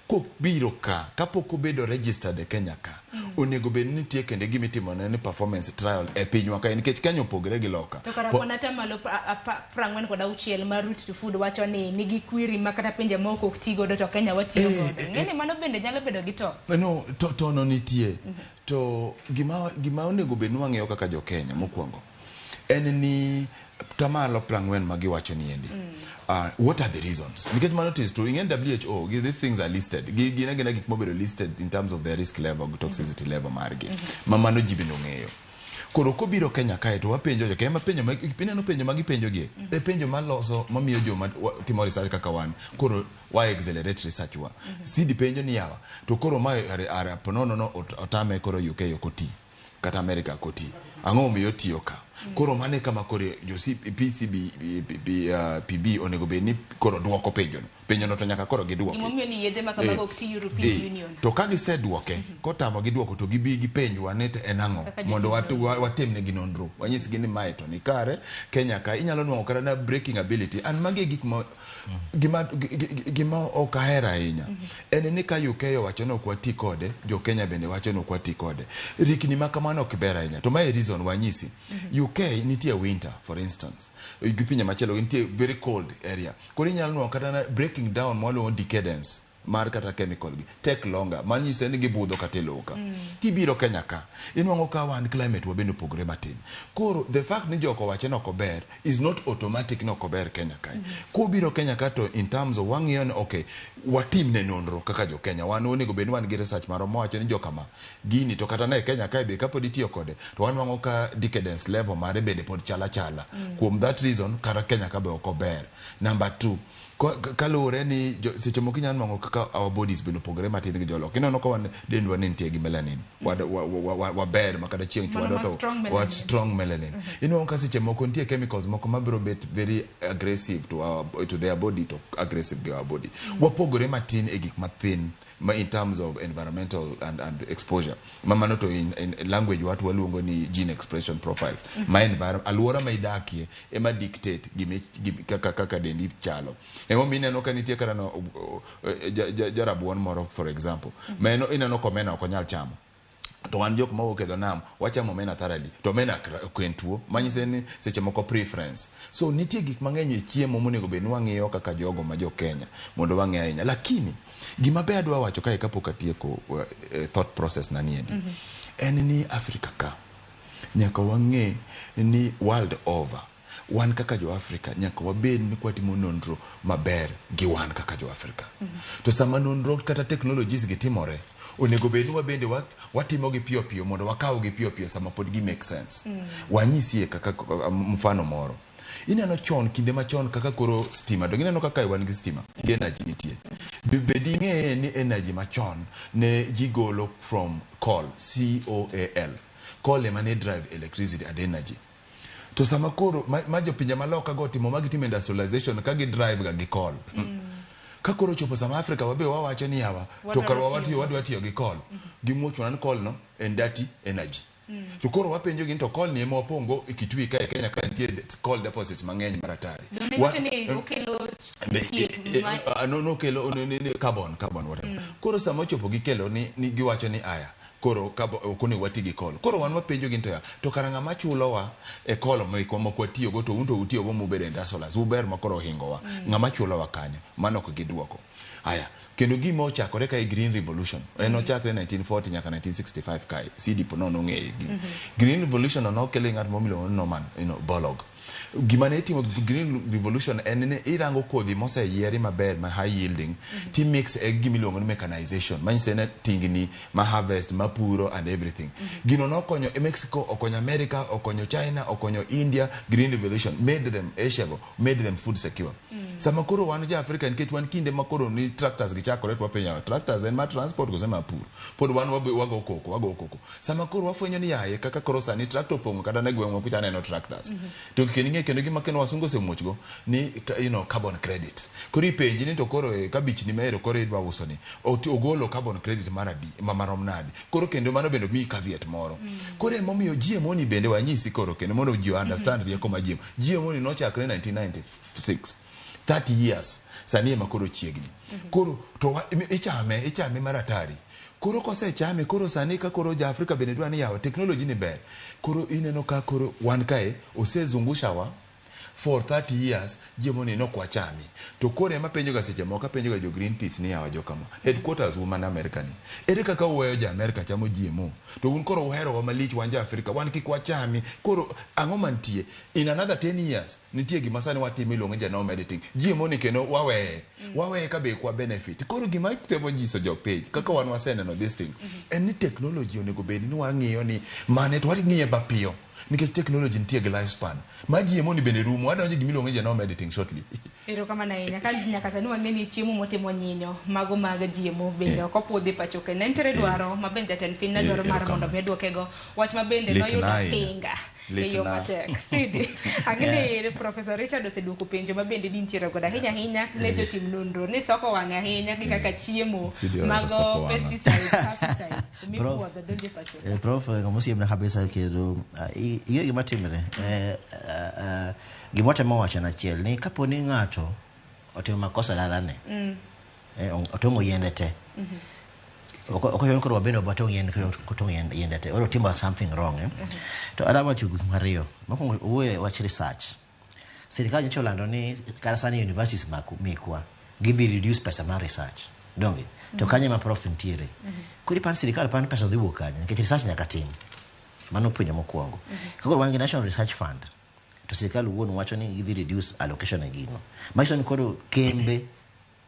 kobiro ka kapok obedo registered e Kenya ka, onego bed ni nitie kende gimitimo ne ni performance trial e pinywa kae, nikech Kenya opogore gi loka. To kara kwan atamalo 46 mar Route to Food wacho ni nigi kwiri ma kata pinje moko ok ti godo to Kenya watiyo godo. Ng'eni mano bende nyalo bedo gi to. No, to no nitie. To gima onego bed ni wang'eyo kaka jo Kenya mokwongo en ni tamalo 40 ma giwacho ni endi. What are the reasons? Nikech mano it is true. In WHO, these things are listed. Gin agina gik mobedo listed in terms of their risk level, toxicity level margi. Ma mano ji bende ong'eyo. Koro kobiro Kenya kae to wapenjo jo Kenya, penjo ma ineno penjo ma gipenjo gi, e penjo maloso mamiyo joma timo research kaka wan koro wa accelerate research wa. Sidi penjo ni yawa to koro ma are ponono no otame koro UK ok oti kata America ok oti, ang'o omiyo otiyo ka? Koro mano e kama koro jo PCB, PB onego bed ni koro duoko penjono. Penjono to nyaka koro giduoke. Gimomiyo ni yedhe ma kamago ok ti European Union. To ka giseduoke, kotamo giduoko to gibi gipenjwa ni to en ang'o Kaka mondo jotim nonro. watimnegi nonro. Wanyisgi ni mae to ni kare, Kenya ka inyalo nwang'o kata na breaking ability. An magi e gik ma gima ok ahero ahinya. En ni ka UK owacho ni ok wati kode, jo Kenya bende wacho ni ok wati kode. Rikni ma kamano ok ber ahinya. To mae reason wanyisi. UK nitie winter, for instance. Gi pinje machielo nitie very cold area. Koro inyalo nwang'o kata na breaking down mwaluongo decadence. mar kata chemical gi take longer, manyiso ni gibudho kata e lowo ka. Kibiro Kenya ka, inwang'o ka wan climate wa bende opogore matin. Koro the fact ni joko wache ni ok ober is not automatic ni ok ober Kenya kae. Kubiro Kenya ka to in terms of wang'iyo ni okay, watim ne nonro kaka jo Kenya. Wan onego bed ni wan gi research marwa mawacho ni jokama gini to kata ne Kenya kae be kapod itiyo kode to wanwang'o ka decadence level mare bende pod chal achala. Kuom that reason kata Kenya ka be ok ober. Number two, kaluwore ni seche moko inyalo nwang'o kaka our bodies bende opogore matin gi joloko. Ineno ka wan dendwa ni nitie gi melanin. Waber ma kata chieng' Mano chwado ma to strong wa melanin. Strong melanin. Inwang'o ka seche moko nitie chemicals moko mabiro bet very aggressive to their body to aggressive gi our body. Wapogore matin e gik mathin ma in terms of environmental and exposure. Ma mano to in language watu waluongo ni gene expression profiles. Ma environment, aluora ma idakie ema dictate kaka dendi chalo. Emomiyo ineno ka nitie kata no, jarabuon moro, for example. Ma en ineno ka omena ok onyal chamo. To wan jok mawuok e dho nam wachamo omena thoroughly, to omena ok en tuo, manyiso ni seche moko preference. So nitie gik mang'eny e chiemo monego bed ni wang'iyo kaka jogo ma jo Kenya mondo wang'e ahinya. Lakini gima be adwa wacho kae kapok atieko thought process na niendi en ni Africa ka nyaka wang'e ni world over, wan kaka jo Africa nyaka wabed ni kwatimo nonro maber gi wan kaka jo Africa. To sama nonro kata technologies gi timore, onego bed ni wabende watimo gi piyo piyo mondo wakaw gi piyo piyo sama pod gi make sense. Wanyisie kaka mfano moro. Ineno chon, kinde machon, kaka koro stima dong ineno kaka wan gi stima gi energy nitie. Bed ing'eye ni energy machon ne ji golo from coal, coal. Coal ema ne drive electricity and energy. To sama koro ma jopinje maloka go timo ma gitimo industrialization ka gi drive ga gi coal. Ka koro chopo sama Africa wabe wawacho ni yawa to Wadwaro karwa tiyo. Wadwa tiyo gi coal. Gimuochona ni coal no en dirty energy. To koro wapenjo gi ni to coal ni ema wapongo e Kitui ka e Kenya ka nitie coal deposits mang'eny maratari. Donge iwacho ni okelo thieth No, nokelo no, carbon whatever. Koro sama ochopo gikelo ni giwacho ni aya koro ok onego wati gi coal. Koro wan wapenjo gi ni to ya to kara ng'ama chulowa e coal mekwa mok watiyogo to un to utiyogo mubedo industrialized uber ma koro ohingowa. Ng'ama chulowa kanyo? Mano ok giduoko. Aya, kendo gima ochakore kae, Green Revolution, en ochakre 1940 nyaka 1965 kae CDP no nong'eye. Green Revolution no nokel gi ng'at moro miluongo ni Norman Borlaug. Gima ne itimo Green Revolution en ni irango kodhi moseyieri maber ma high yielding ti mix e gima iluongo ni mechanization, manyiso ni tingni ma harvest ma puro and everything. Gino nokonyo e Mexico, okonyo America, okonyo China, okonyo India. Green Revolution made them, Asia go, made them food secure. Sama koro wan jo Africa, nikech wan kinde ma koro ni tractors gi chakore to wapenjo tractors en mar transport kose mar pur? Pod wan wago koko, wago koko. Sama koro wafwenyo ni yaye kaka koro sani tractor opong'o kata ne gweng'wa kucha aneno tractors. To kendo ing'e kendo gima kendo wasungu osemuochgo ni carbon credit. Koro ipenji ni to koro kabich ni mahero koro idwa uso ni ogolo carbon credit mar adi ma marom nadi? Koro kendo mano bende miyi caveat moro. Koro emomiyo GMO ni bende wanyisi koro kendo mondo ji understand rieko ma GMO. GMO ni nochakre 1996, 30 years sani ema koro chiegni. Koro to ichame, ichame mar hatari. Koro kosechame, koro sani ka koro ja Afrika bende dwa ni yawa technology ni ber. Koro ineno ka koro wan kae osezungusha wa for 30 years GMO ni nok wachami. To koro ema penjo ga seche moko, apenjo ga jo Greenpeace ni yawa jokama headquarters u man America ni, ere kaka uweyo jo America chamo GMO to un koro uherowa malich, wan jo Afrika wan kik wachami? Koro ang'o mantie in another 10 years? Nitie gima sani watimo iluongo ni genome editing. GMO ni kendo waweye, waweye ka be kwa benefit. Koro gima temo nyiso jopiny kaka wan waseneno this thing en ni technology onego bed ni wang'iyo ni mane to wang'iye mapiyo, nikech technology nitie gi lifespan ma GMO ni bende rumo. Wadonjo e gima iluongo ni genome editing shortly. Erokamano ahinya. Ka nyaka sani wang'e ni chiemo motimo nyinyo mago mag GMO bende ok opuodhi pacho ka. Ne nitiere dwaro ma bende jatend piny ne dwaro mar mondo mi oduokego. Wach ma bende Litna noyudo ahinya. pinga e yo Litna. matek. Sidi, ang'e ni Professor Richard oseduoko penjo ma bende nintiere godo ahinya ahinya ne jotim nonro ni soko wang'e ahinya gi kaka chiemo Sidi ohero mago soko wang'a. pesticides, herbicides mipuodho donjo e pacho ka. Prof, ng'ama osiepna kabisa kendo ing'e gima timre. Gima watemo wacho en achiel ni kapo ni ng'ato otimo makosa dalane, otong'o yiende te, ok ochuno ni koro wabende watong' yien, kotong' yiende te, or otimo something wrong. To adwa wacho gik ariyo. Mokwongo, owuoyo e wach research. Sirikal nyocha olando ni kata sani universities mekwa gidhi reduce pesa mar research. Donge? To kanyo ema profit nitiere. Koro ipan sirikal pan pesa dhi wuok kanye? Nikech research nyaka tim. Mano penjo mokwongo. Koro wan gi National Research Fund. To sirikal wuon wacho ni gidhi reduce allocation e gino. Manyiso ni koro kembe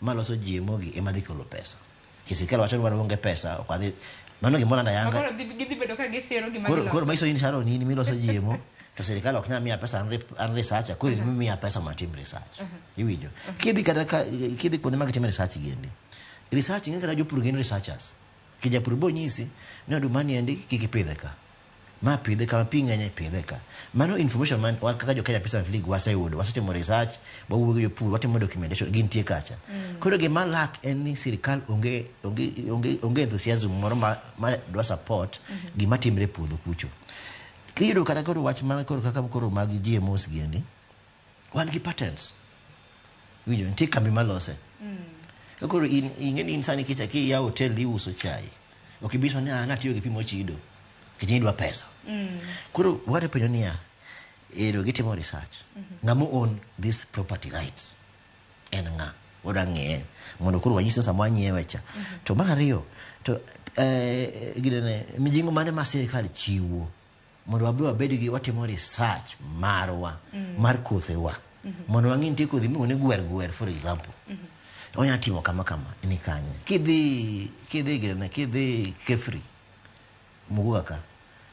maloso GMO gi ema dhi kelo pesa. Nikech sirikal wacho ni wan onge pesa, ok wadhi. Mano gima olando ayanga. Koro gidhi bedo ka gisiero gima Koro, giloso. koro manyiso ni Sharon in miloso GMO to sirikal ok nyal miya pesa an researcher, koro in miya pesa mondo atim research. Iwinjo? Kidhi kata ka kidhi kuonde ma gitime research giendi. Research ing'e kata jopur gin researchers. Ki japur bo nyisi ni oduma ni endi kik ipidhe ka. Ma pidhe kama pi ng'enye pidhe ka. Mano information man wan kaka jo Kenya Peasant League waseyudo, wasetimo research, wawuoyo gi jopur, watimo documentation, gintie kacha. Koro gima lack en ni sirikal onge enthusiasm moro ma dwa support gima timre e puodho kucho. Kiyudo kata koro wach mana koro kaka koro mag GMOs giendi, wan gi patents. Winjo, nitie kambi malose. Ka koro in ing'e ni in sani kicha kiyawo hotel iuso chai. Ok ibi ni ah natiyo gi pi mochido. Nikech idwa pesa. Koro wate penjo niya, ero gitimo research. Ng'ama own this property rights? En ng'a? Wadwa ng'eye. Mondo koro wanyis ni sama wanyiewe cha. To mar ariyo, to ginene, mijing'o mane ma sirikal chiwo mondo wabe wabed gi watimo research marwa mar kothewa mondo wang'e nitie kodhi miluongo ni gwer gwer for example onya timo kama kama ni kanye kidhi ginene kidhi Kefri Muguga ka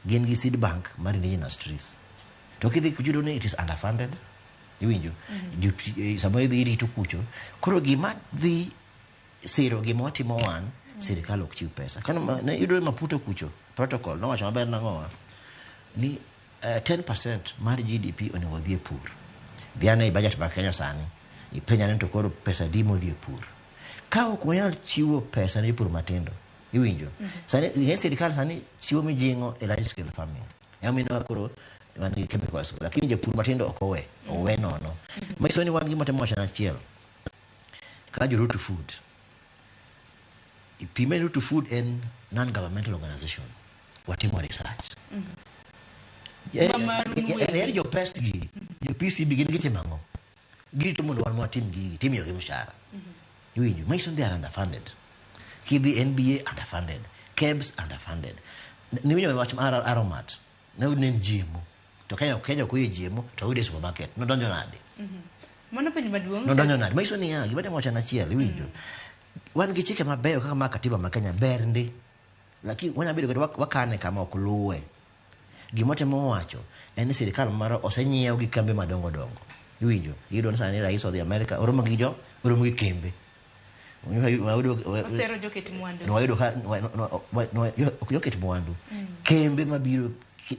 gin gi seed bank mar indigenous trees to kidhi kucho ni it is underfunded iwinjo. Samoro idhi irito kucho koro gima dhi siro gima watimo wan sirikal ok chiw pesa kano ne iyudo Maputo kucho protocol nowacho maber nang'owa ni 10% mar GDP onego odhi e pur. Dhi ane e budget mar Kenya sani ipenja ni to koro pesa di modhi e pur ka ok wanyal chiwo pesa ne jopur matindo iwinjo. Sani ing'e sirikal sani chiwo mijing'o e large scale farming emomiyo ineno ka koro wan gi chemicals lakini jopur matindo ok owe nono. Manyiso ni wan gima temo wacho en achiel ka jo Root to Food pime. Root to Food en non governmental organization, watimo research. Ma maru En jo pest gi jo PCB gin gitimo ang'o? Girito mondo wan watim gigi timiyogi mshahara iwinjo. Manyiso ni they are underfunded. Kidhi NBA underfunded, KEBS underfunded. Niwinjo wach mar Aromat ne en GMO to Kenya ok oyie GMO to oyude e supermarket nodonjo nade? Mano penjo maduong'. Nodonjo nade? Manyiso niya gima temo wacho en achiel iwinjo wan gi chike mabeyo kaka mar katiba ma Kenya ber ndi lakini wanyalo bedo kata wakane kama ok luwe. Gima temo wacho en ni sirikal maro osenyiew gi kambe madongo dongo iwinjo. Iyudo ni sani rais odhi Amerika oromo gi jo oromo gi kembe. Osero joket mwandu. Wayudo ka ok joket mwandu kembe mabiro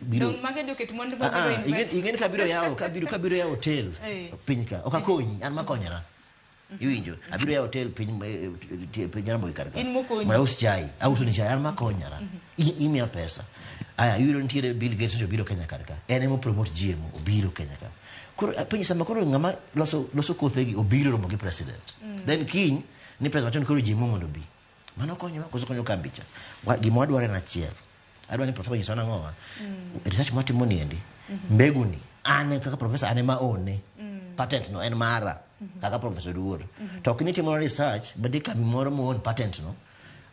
biro Dong' mage joket mwandu Ah, mabiro ah, invest. Ing'eni kabiro yawo hotel piny ka ok akonyi an makonyora iwinjo abiro yawo hotel piny Jaramogi kar ka In mokonyi. mondo aus chai auso ni chai an makonyora. Imiya pesa aya iyudo nitiere Bill Gates obiro Kenya kar ka en ema promote GMO obiro Kenya ka koro apenji sama koro ng'ama loso kothegi obiro romo gi president then kiny ni president wacho ni koro GMO mondo obi mano konyowa koso konyo kambi cha. Gima wadwaro en achiel adwa ni professor nyiswa nang'owa research mwatimo ni endi mbegu ni an kaka professor an ema one patent no en mara kaka professor Duor to ok ni timo research but kambi moro mo own patent no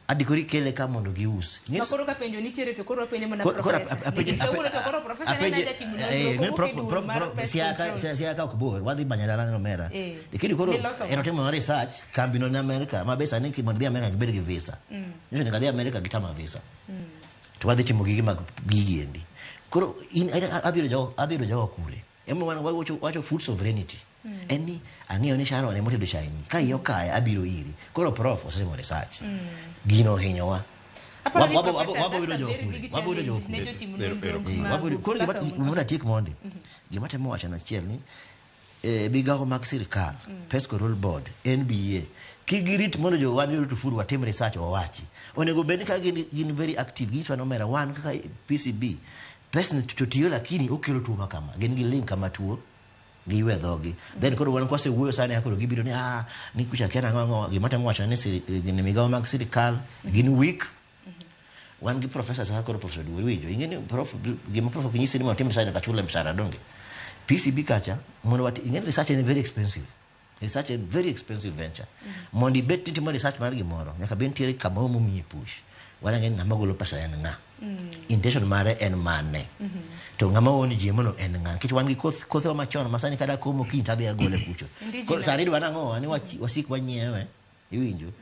adikori kele ka mondo gius. Ma koro ka penjo nitiere to koro wapenjo mana Koro professor. Nikech kawuono to koro professor ne jatim nonro kowuok e duol mar pest control. Siaka ok bor wadhi banya dala neno mera lakini koro Miloso en otimo research kambi no ni Amerika ma be sani mondo idhi Amerika gibed gi visa nyiso ni kadhi Amerika gitama visa to wadhi timo gigi mag gigi endi koro in adhi yudo jogo kure ema wan wacho food sovereignty en ni ang'eyo ni Sharon ema otedo chai ni ka iye okaya abiro iri koro prof osetimo research gino ohinyowa. Aparo ni professor, Wabo yudo that's a jogo very kure big wabo yudo jogo challenge ne kure jotim Ero- nonro Wabo koro kaka un. gima atiek mondi gima temo wacho en achiel ni migawo mag sirikal Pest Control Board NBA kik girit mondo jo wan jo Food watim research wawachi onego bed ni ka gin very active ginyisowa ni omera wan kaka PCB pes ni to tiyo lakini okelo tuo ma kama gin gi link kama tuo giywe dhogi then koro wan kwasewuoyo sani koro gibiro ni ah ni kucha kia nang'o ang'o gima temo wacho ni gin migawo mag sirikal gin weak wan gi professors kaka koro professor Duol winjo ing'e ni prof gima prof ok nyisi ni mondo otim research nyaka chule mshahara donge PCB kacha mondo wati ing'e ni research en very expensive. Research en very expensive venture. Mondo ibet nitimo research mar gimoro, nyaka bed nitiere kamoro momiyi push. Wanang'e ni ng'ama golo pesa en ng'a. Intention mare en mane. To ng'ama own GMO no en ng'a. Nikech wan gi kothewa machon ma sani kada komo kiny tadhi agole kucho. Koro sani idwa nang'o ni wasik wanyiewe. Iwinjo?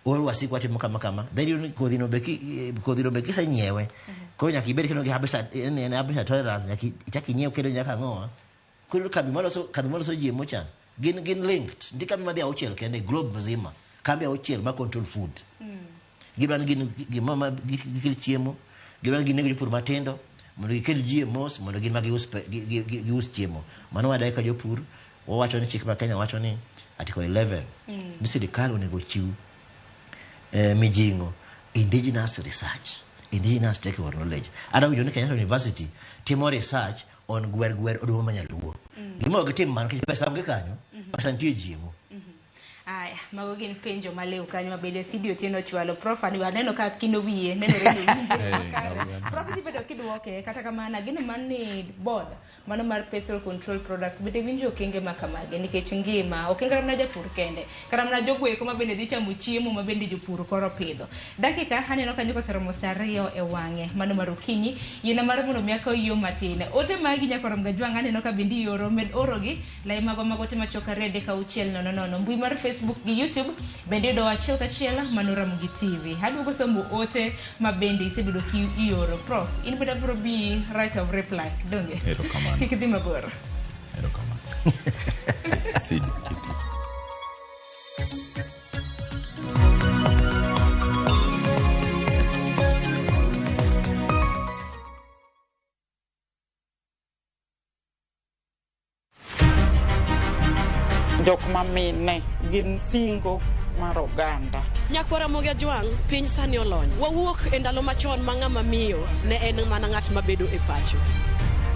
Or wasik watimo kama kama. Then iyudo ni kodhi no be kisenyiewe. Koro nyaka ibed kendo gi herbicide tolerance, nyaka ichak inyiew kendo nyaka ang'owa. Koro kambi maloso GMO cha gin linked. Nitie kambi madhi auchiel kende globe mzima. Kambi auchiel ma control food. Gidwa ni gima gikel chiemo, gidwa ni ginego jopur matindo mondo gikel GMOs mondo gin ma gius chiemo. Mano wadai ka jopur wawacho ni chik ma Kenya wacho ni Article 11 ni sirikal onego chiw mijing'o indigenous research, indigenous takeover knowledge. Adawinjo ni Kenyatta University timo research on gwer gwer oduma manyaluo. Gima ok gitim mano nikech pesa onge kanyo, pesa nitie GMO. Aya, mago gin penjo maliw kanyo mabende Sidi Otieno ochwalo. Prof, aneno ka kino wiye nenore ni winje. Prof, idhi bedo kiduoke, kata kamano ageno mar ni board mano mar Pestle Control Products bende winjo okenge ma kamagi nikech ngima ok en kata mana japur kende, kata mana jogo eko ma bende dhi chamo chiemo ma bende jopur koro pidho. Dakika aneno kanyo koseromo saa 2 e wang'e mano mar okinyi, yiena mar mondo mi akaw yo matin. Ote magi nyaka rom gajwang' aneno ka bende ioro, med orogi lai mago mag ote machuok 2 3 6 0 0 mbui mar Facebook gi YouTube bende yudo achiel kachiel mano Ramogi TV. Aduogo somo ote ma bende isebedo ki ioro. Prof, in bende abiro bi right of reply, donge? Erokamano. Kik idhi mabor. Erokamano. Sidi. Jok mamine gin singo mar oganda. Nyakwar Ramogi Ajwang', piny sani olony. Wawuok e ndalo machon ma ng'ama miyo ne en mana ng'at mabedo e pacho.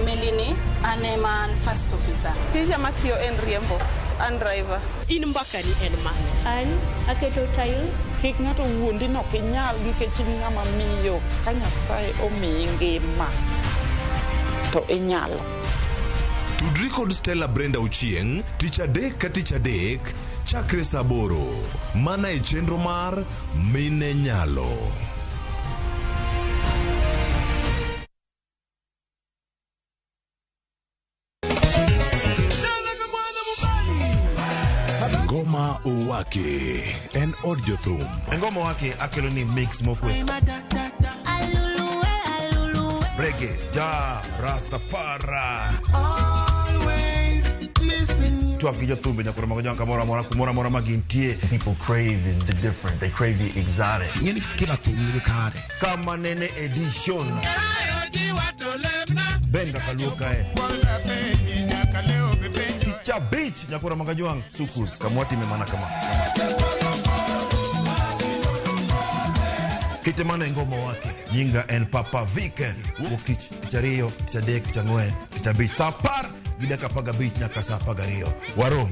Melini, an ema an first officer. Tija matiyo en riembo, an driver. In mbakani en mane? An aketo tiles. Kik ng'ato wuondi ni ok inyal nikech in ng'ama miyo. Ka Nyasaye omiyi ngima, to inyalo. Tudri kod Stella Brenda Ochieng' tich adek ka tich adek chakre saa 8 mana e chenro mar Mine Nyalo. Ngoma Owake en od jothum. Ngoma Owake akelo ni mix mokwe. Reggae, ja, Rastafari. Twak gi jothumbe nyakoro mago jwanka moro amora kumoro amora ma gintie. People crave is the different. They crave the exotic. Ng'eni kila thum nigi kare. Kama nene edition. Ben kaka luo kae. Kicha beach nyakoro mago jwang' sukus kamwatime mana kama. Kite mana e Ngoma Owake. Nyinga en Papa Viken. Wuok tich, tich ariyo, tich adek, tich ang'wen, tich abich. Saa 10:15 nyaka saa 12. Warom.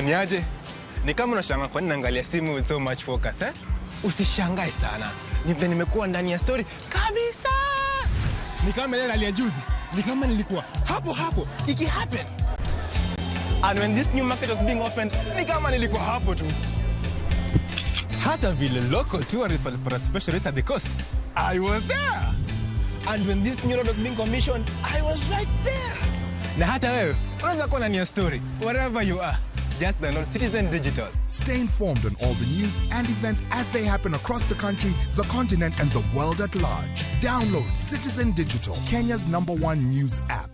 Niaje? Ni kama unashangaa kwa nini naangalia simu with so much focus, eh? Usishangae sana. Ni vile nimekuwa ndani ya story kabisa. Ni kama ile hali ya juzi. Ni kama nilikuwa hapo hapo iki happen. And when this new market was being opened, ni kama nilikuwa hapo tu. Hata vile local tourists walipata special rate at the coast, I was there. And when this new road was being commissioned, I was right there. Na hata wewe unaweza kuwa ndani ya story wherever you are. Just download Citizen Digital. Stay informed on all the news and events as they happen across the country, the continent, and the world at large. Download Citizen Digital, Kenya's number one news app.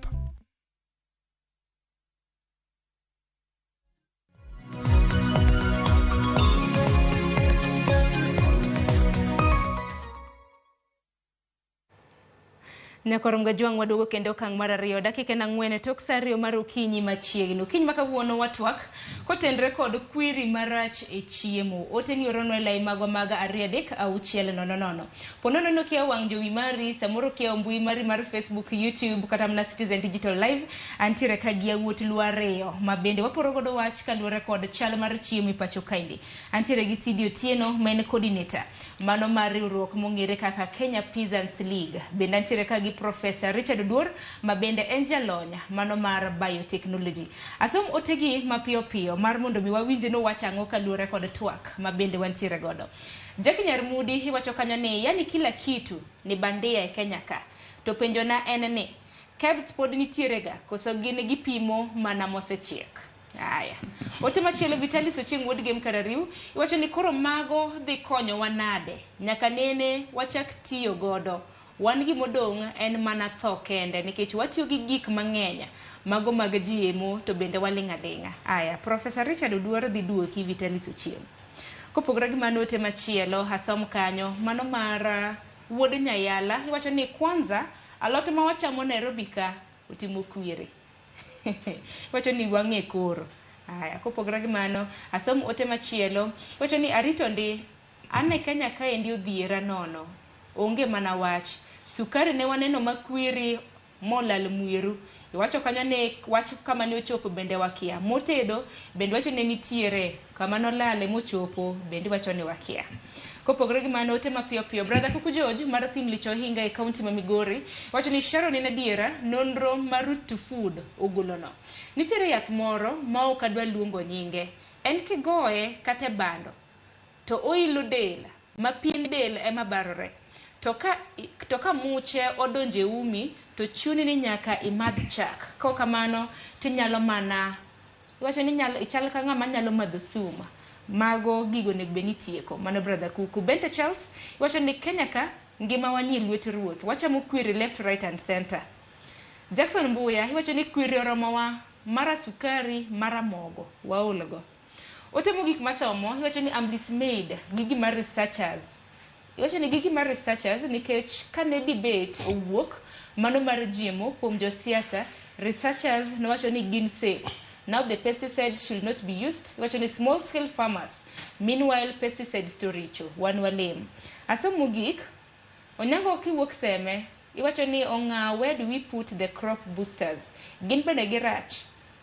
Nyakorom Gajwang' waduogo kendo okang' mar ariyo dakika en ang'wen tok sa ariyo mar okinyi machiegni. Okinyi ma kawuono watwak kotenre kod kwiri marach e chiemo. Ote ni oronwa e lai magwa mag 2 3 6 0 0. Po nono ni okia wang' jowi mari, samoro okia mbui mari mar Facebook, YouTube kata mana Citizen Digital Live, antiere ka gi yawuot luo ariyo ma bende waporo godo wach kaluwore kod chal mar chiemo e pacho kaendi. Antiere gi Sidi Otieno ma en coordinator mano mar riwruok mong'ere kaka Kenya Peasants League. Bende antiere ka gi Professor Richard Oduor ma bende en jalony mano mar biotechnology. Asom otegi mapiyo piyo mar mondo mi wawinj ni owacho ang'o kaluwore kod twak ma bende wantiere godo. Jackie Nyarmudi iwacho kanyo ni yani kila kitu ni bandia e Kenya ka. To penjona en ni KEBS pod nitiere ga koso gin gipimo mana mosechiek? Aya. Ote machielo Vitalis Ochieng' wuod Gem Karariu iwacho ni koro mago dhi konyowa nade? Nyaka nene wachak tiyo godo. Wan gimodong' en mana tho kende nikech watiyo gi gik mang'eny mago mag GMO to bende waling' aling'a. Aya, Professor Richard Oduor dhi duoki Vitalis Ochieng'. Kopogore gi mano ote machielo asom kanyo mano mar wuod Nyayala iwacho ni kwanza alot ma wachamo Nairobi ka otimo kwiri. Iwacho ni wang'e koro. Aya, kopogore gi mano asom ote machielo iwacho ni arito ndi an e Kenya kaendi odhiera nono. Onge mana wach. Sukari ne waneno makwiri molal mweru. Iwacho kanyo ni wach kama ne ochopo bende wakia. Motedo bende wacho ni nitiere kama nolale mochopo bende wacho ni wakia. Kopogore gi mano ote mapiyo piyo brother Kuku George mar thim Lich Ohinga e kaunti ma Migori wacho ni Sharon en adiera nonro mar Root to Food ogolono. Nitiere yath moro ma ok adwa luongo nyinge. En kigoye kata e bando to oilo del ma pien del ema barore. To ka muche odonjo e umi to chuni ni nyaka imadh chak. Kaok kamano tinyalo mana iwacho ni inyalo ichal ka ng'ama nyalo madho sum. Mago gigo onego bed ni itieko. Mano brother Kuku. Bente Charles iwacho ni Kenya ka ngimawa nie lwet ruoth. Wachamo kwiri left, right and center. Jackson Mbuya iwacho ni kwiri oromowa mara sukari mara mogo waol go. Ote mogik masomo iwacho ni I'm dismayed gi gima researchers iwacho ni gi gima researchers nikech kane debate owuok mano mar GMO kuom josiasa researchers nowacho ni gin safe. Now the pesticides should not be used. Iwacho ni small scale farmers meanwhile pesticides to richo wan walem. Asom mogik Onyango kiwuok Seme iwacho ni ong'a where do we put the crop boosters gin bende girach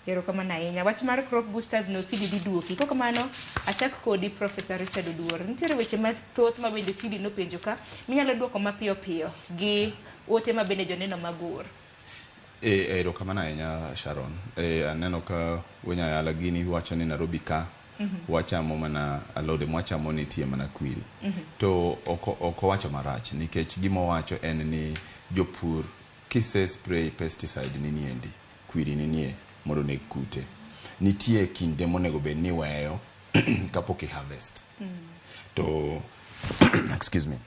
erokamano ahinya wach mar crop boosters no Sidi dhi duoki kok kamano achak kodi Professor Richard Oduor nitiere weche mathoth ma bende Sidi nopenjo ka minyalo duoko mapiyo piyo gi ote ma bende joneno mag or. Erokamano ahinya Sharon. Aneno ka Wenyayala gini wacho ni Nairobi ka wachamo mana alode mwachamo nitie mana kwiri. To ok owacho marach nikech gima owacho en ni jopur kise spray pesticide ni niendi kwiri ni nie mondo oneg kute. Nitie kinde monego bed ni iweyo kapok i harvest. To excuse me.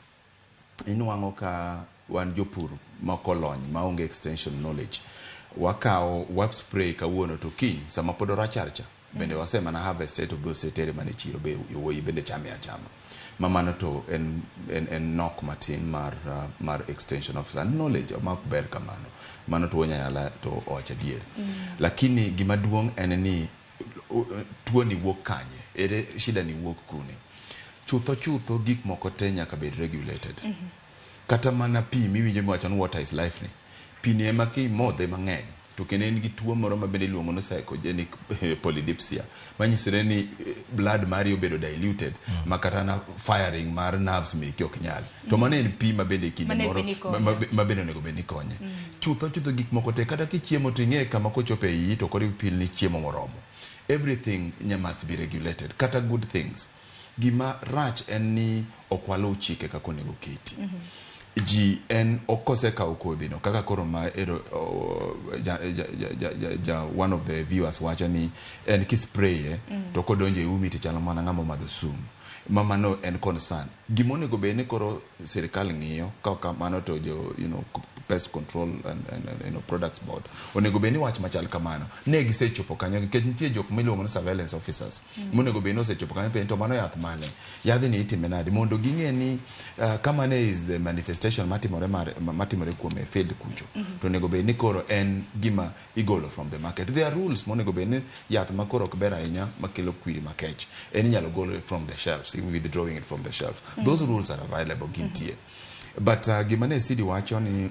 Inwang'o ka wan jopur makolony maonge extension knowledge wakawo wa spray kawuono to kiny sama pod orachar cha bende wase mana harvest to be osetere mana e chiro be yowuoyi bende chame achama ma mano to en nok matin mar extension officer knowledge ma ok ber kamano mano to Wanyayala to owacho adier. Lakini gima duong' en ni tuo ni wuok kanye ere shida ni wuok kune chutho chutho gik moko te nyaka bed regulated. Kata mana pi miwinjo miwacho ni water is life ni pi ni ema kimodhe mang'eny to kendo en gi tuo moro ma bende iluongo ni psychogenic polydipsia manyisore ni blood mari obedo diluted ma kata na firing mar nerves meki ok nyal to mano en pi ma bende kinde Mano en moro pi ni konyo. ma bende onego bed ni konye chutho chutho gik moko te kata kichiemo to ing'e kama kochopo e iyi to koro ipil ni chiemo moromo everything must be regulated kata good things gima rach en ni ok waluw chike kaka onego keti. Ji en okosekawo kodhi no kaka koro ma ero ja, ja, ja, ja, ja, ja one of the viewers wacho ni en kispraye to kodonjo e umi to chalo mana ng'ama omadho sum. Ma mano en concern. Gima onego bed ni koro sirikal ng'iyo ka ok kamano to jo pest control and products board onego bed ni wach machal kamano ne gisechopo kanyo nikech nitie jok miluongo ni surveillance officers monego bed ni osechopo kanyo penjo to mano yath mane, yadhni itime nade, mondo ging'e ni kamane is the manifestation matimore mar, matimore kuome e field kucho to onego bed ni koro en gima igolo from the market. There are rules monego bed ni yath ma koro ok ber ahinya makelo kwiri makech en inyalo gol from the shelves, withdrawing it from the shelves. Those rules are available, gintie. But gima ne Sidi wacho ni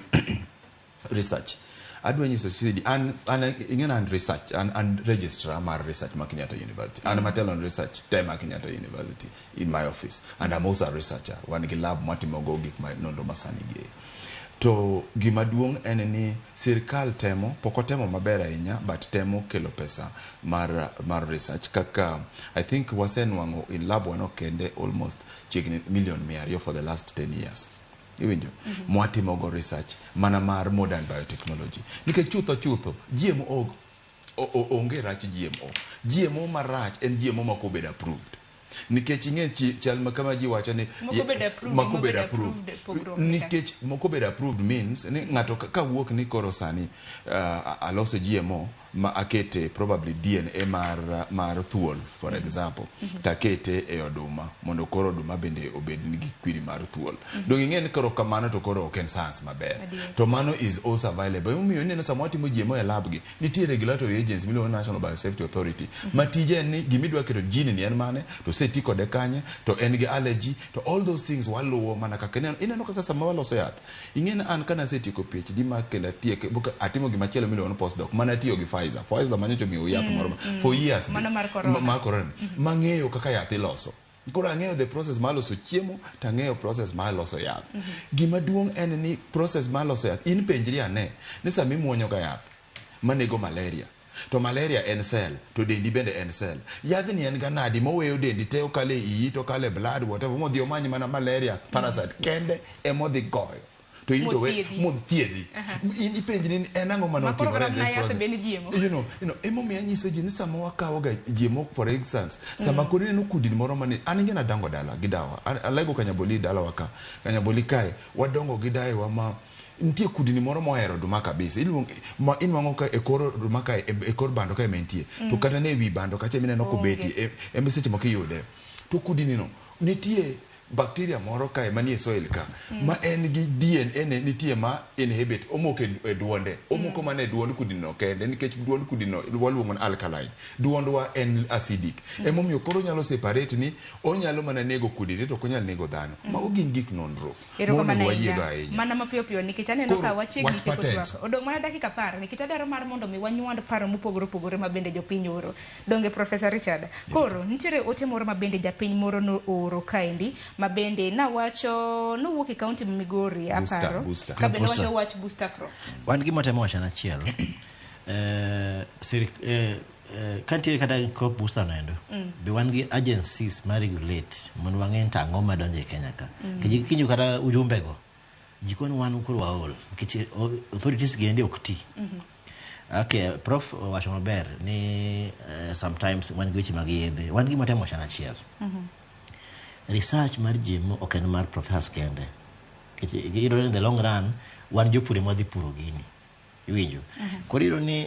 research, adwa nyiso Sidi an ing'e an research an registrar mar research ma Kenyatta University. An matelo on research te ma Kenyatta University in my office, and I'm also a researcher. Wan gi lab mwatimogo gik ma nonro masani gi. To gima duong' en ni sirkal temo, pok otemo maber ahinya, but temo kelo pesa mar research kaka I think wasenwang'o in lab wano kende almost chiegni million 200 for the last 10 years. Iwinjo? Mwatimogo research mana mar modern biotechnology. Nikech chutho chutho GMO onge rach. GMO, GMO marach en GMO ma ok obedo approved. Nikech ing'e chal ma kama ji wacho ni Mok obedo approved, mok mok obedo obedo approved. approved, pogruok ni ka. Nikech mok obedo approved means ni ng'ato ka wuok ni koro sani aloso GMO ma akete probably DNA mar thuol, for example, takete e oduma mondo koro oduma bende obed gi kwiri mar thuol. Dong ing'e ni koro kamano to koro ok en science maber. To mano is also available. Emomiyo ineno sama watimo GMO e lab gi, nitie regulatory agency miluongo ni National Biosafety Authority ma tije en ni gimidwa keto gene ni en mane, to oseti kode kanye, to en gi allergy, to all those things waluwo mana kaka ineno kaka sama waloso yath. Ing'e ni an kana asetieko PhD ma kendo atiek atimo gimachielo miluongo ni postdoc mana atiyo gi Pfizer. Pfizer manyocha omiyou yath moro for years Mano mar corona. Mar corona. Mang'eyo kaka yath iloso. Koro ang'eyo the process mar loso chiemo to ang'eyo process mar loso yath. Gima duong' en ni process mar loso yath, in penjri ane ni sama imuonyo ga yath manego malaria, to malaria en cell, to dendi bende en cell. Yadhni en ga nadi moweyo dendi te okalo e iyi to okalo e blood whatever modhi omany mana malaria parasite kende emodhi goyo. To in to we Mothiedhi. Mothiedhi. In ipenjri ni en ang'o mane Ma koro otimore kata in mana this yath process. be ni GMO. Emomiyo anyiso ji ni sama wakawo ga GMO, for instance, sama koro ineno kudni moro mane an ing'e nadongo dala gi dawa. Alego Kanyaboli dalawa ka. Kanyaboli kae wadongo gi daewa ma nitie kudni moro mohero oduma kabisa. Iluongo ma inwang'o ka e kor oduma kae e kor bando kae ema entie. To kata ne ewi bando kacha ema ineno kobetie ema seche moko iyude. To kudni no nitie bacteria moro kae manie soil ka ma en gi DNA ne nitie ma inhibit omoko e duonde, omoko mana e duond kudni no kende nikech duond kudni no waluongo ni alkaline, duondwa en acidic. Emomiyo koro onyalo separate ni onyalo mana nego kudni to ok onyal nego dhano. Mago gin gik nonro Erokamano monego wayiego ahinya. ahinya. Mana mapiyo piyo nikech aneno Koro, ka wachiegni wach tieko patent. twak. Odong' mana dakika 10 nikech adwaro mar mondo mi wanywand paro mopogore opogore ma bende jopiny oro. Donge, Professor Richard? Koro nitiere ote moro ma bende japiny moro nooro kaendi ma bende nawacho nowuok e kaunti ma Migori Booster, aparo. booster. Ka bende Booster. wacho wach booster crop. Wan gima temo wacho en achiel. Ka nitiere kata crop booster noendo, be wan gi agencies ma regulate mondo wang'e ni to ang'o madonjo e Kenya ka. Nikech kinjo kata ujumbe go, ji koni wan koro waol nikech authorities gi endi ok ti. Okay, Prof owacho maber ni sometimes wan gi weche mag yedhe. Wan gima temo wacho en achiel. Research mar GMO ok en mar professors kende. Nikech iyudo ni in the long run wan jopur ema wadhi puro gini. Iwinjo? Koro iyudo ni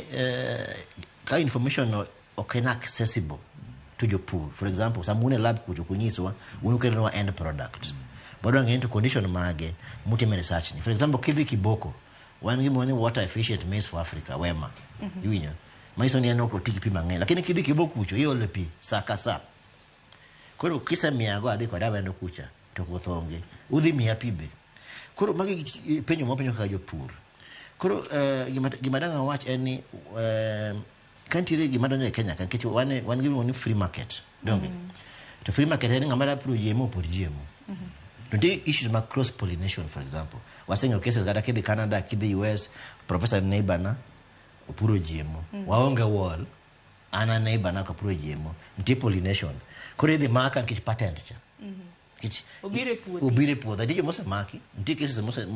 ka information no ok en accessible to jopur. For example, sama un e lab kucho ok unyiswa, un ukelonwa end product. Wadwa ng'eyo ni to condition mage mutime research ni. For example, kidhi Kiboko, wan gi ni water efficient maize for Africa, WEMA. Iwinjo? Manyiso ni en ok oti gi pi mang'eny. Lakini kidhi Kiboko kucho, iolo pi sa ka sa. Koro kisemiyago adhi kode awendo kucha to koth onge. Udhi miya pi be. Koro magi penjo mwapenjo kaka jopur. Koro gima dang' awach en ni ka nitiere gima donjo e Kenya ka nikech wan gi gimiluongo ni free market. Donge? To free market en ng'ama dwa puro GMO pur GMO. To nitie issues mag cross pollination, for example. Waseng'eyo cases kata kidhi Canada, kidhi US, professor neighbor na opuro GMO. Waonge wall, an a neighbor na ok apuro GMO. Nitie pollination. Koro idhi maka nikech patent cha. Nikech Obiro e puothi. Obiro e puodho. Nitie joma osemaki, nitie cases mose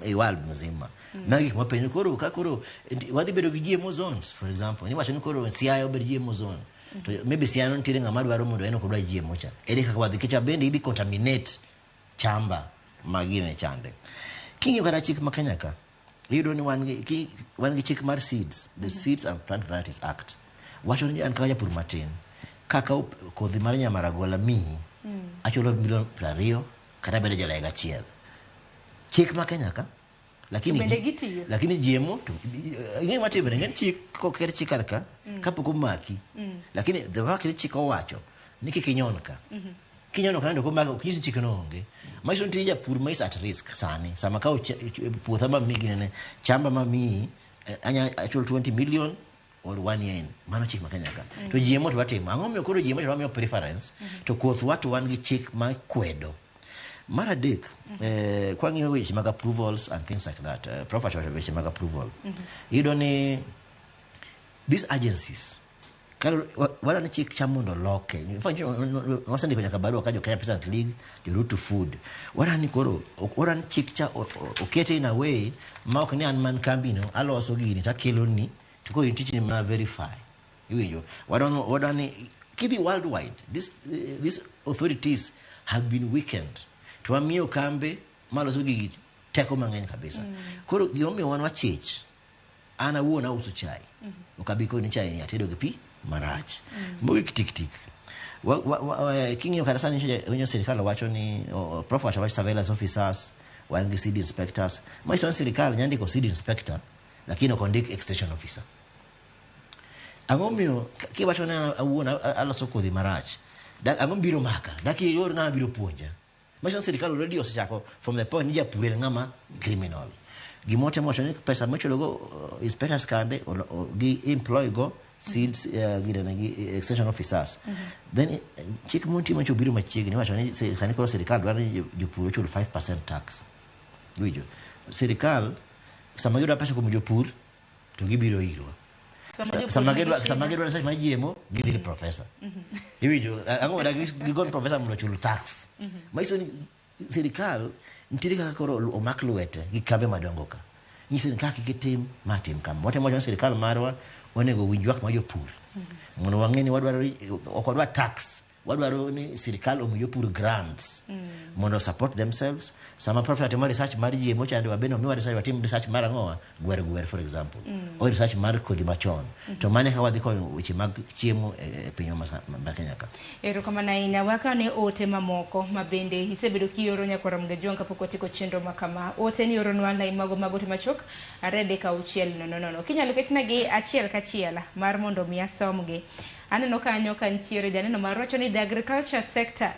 e world mzima. Magi gik mapenjo koro ka koro wadhi bedo gi GMO zones for example. Niwacho ni koro Siaya obed GMO zone. To maybe Siaya no nitiere ng'ama dwaro mondo en ok odwa GMO cha. Ere kaka wadhi nikech bende idhi contaminate chamba ma gine chande. King'iyo kata chik ma Kenya ka, iyudo ni wan gi chik mar seeds, the Seeds and Plant Varieties Act. Wacho ni an kaka japur matin, kaka kodhi mar nyamaragola miyi, achulo milion 20 kata bedo jala 1. Chik ma Kenya ka, lakini Bende gitiyo? Lakini GMO to ing'e matimre, ing'e ni chik koket chik kar ka, kapok omaki. Lakini the fact ni chik owacho ni kik inyon ka. Kinyono ka to komaki ok nyis ni chik no onge. Manyiso ni nitie japur ma is at risk sani. Sama kawo puotha ma miyi ginene, chamba ma miyi, anya achul 20 million or 1 year in. Mano chik ma Kenya ka. To GMO to watimo. Ang'o momiyo koro GMO to wamiyo preference to kothwa to wan gi chik ma kwedo. Mar adek, kwang'iyo weche mag approvals and things like that, Prof wacho weche mag approval. Iyudo ni these agencies, wadwa ni chik cha mondo oloke. In fact, wasendiko nyaka barua ka jo Kenya Peasant League, jo Root to Food. Wadwa ni koro, wadwa ni chik cha okete in a way ma ok ni an man kambi no, aloso gini takelo ni, to koro in tich ni mana verify. Iwinjo? Wadwa ni, kidhi worldwide, these authorities have been weakened. To wamiyo kambe maloso gigi teko mang'eny kabisa. Koro gimomiyo wan wachich, an awuon auso chai. Ok abi koni chai ni atedo gi pi marach. Mogik tik tik. King'iyo kata sani winjo sirikal wacho ni, Prof wacho wach surveillance officers, wan gi seed inspectors. Manyiso ni sirikal nyalo ndiko seed inspector, lakini ok ondik extension officer. Ang'o miyo kiwacho ni an awuon aloso kodhi marach, ang'o biro maka? Dak ior ng'ama biro puonja? Manyiso ni sirikal already osechako from the point ni japur en ng'ama criminal. Gima otemo wacho ni pesa michulo go inspectors kande gi employ go seeds, ginene gi extension officers. Then chik monti mancho biro machiegni wacho ni sani koro sirikal dwaro ni jopur ochul 5% tax. Iwinjo? Sirikal sama gidwa pesa kuom jopur to gibiro irwa. Sama jopur nigi Sama shida. gidwa research mar GMO gidhi ir professor. Iwinjo? Ang'o dak gigon professor mondo ochul tax. Manyiso ni sirikal nitiere kaka koro omak lwete gi kambe madongo ka. Nyiso ni kaka gitim ma tim kama. Watemo wacho ni sirikal marwa onego owinj ywak mar jopur. Mondo wang'e ni wadwaro ni ok wadwar tax, wadwaro ni sirikal omi jopur grants mondo support themselves. Sama professor timo research mar GMO chande wabende omiwa research, watim research mar ang'owa, gwer gwer for example. Or research mar kodhi machon. To mano e kaka wadhi konyo weche mag chiemo e pinywa ma Kenya ka. Erokamano ahinya. Wakane ote mamoko ma bende isebedo kioro nyakwar Mgejwang' kapok watieko chenro ma kama. Ote ni oronwa line mago mag ote machuok 2 3 6 0 0. Kinyalo ketnegi achiel kachiel mar mondo mi asomgi. Aneno kanyo ka nitiere janeno mar wacho ni the agriculture sector,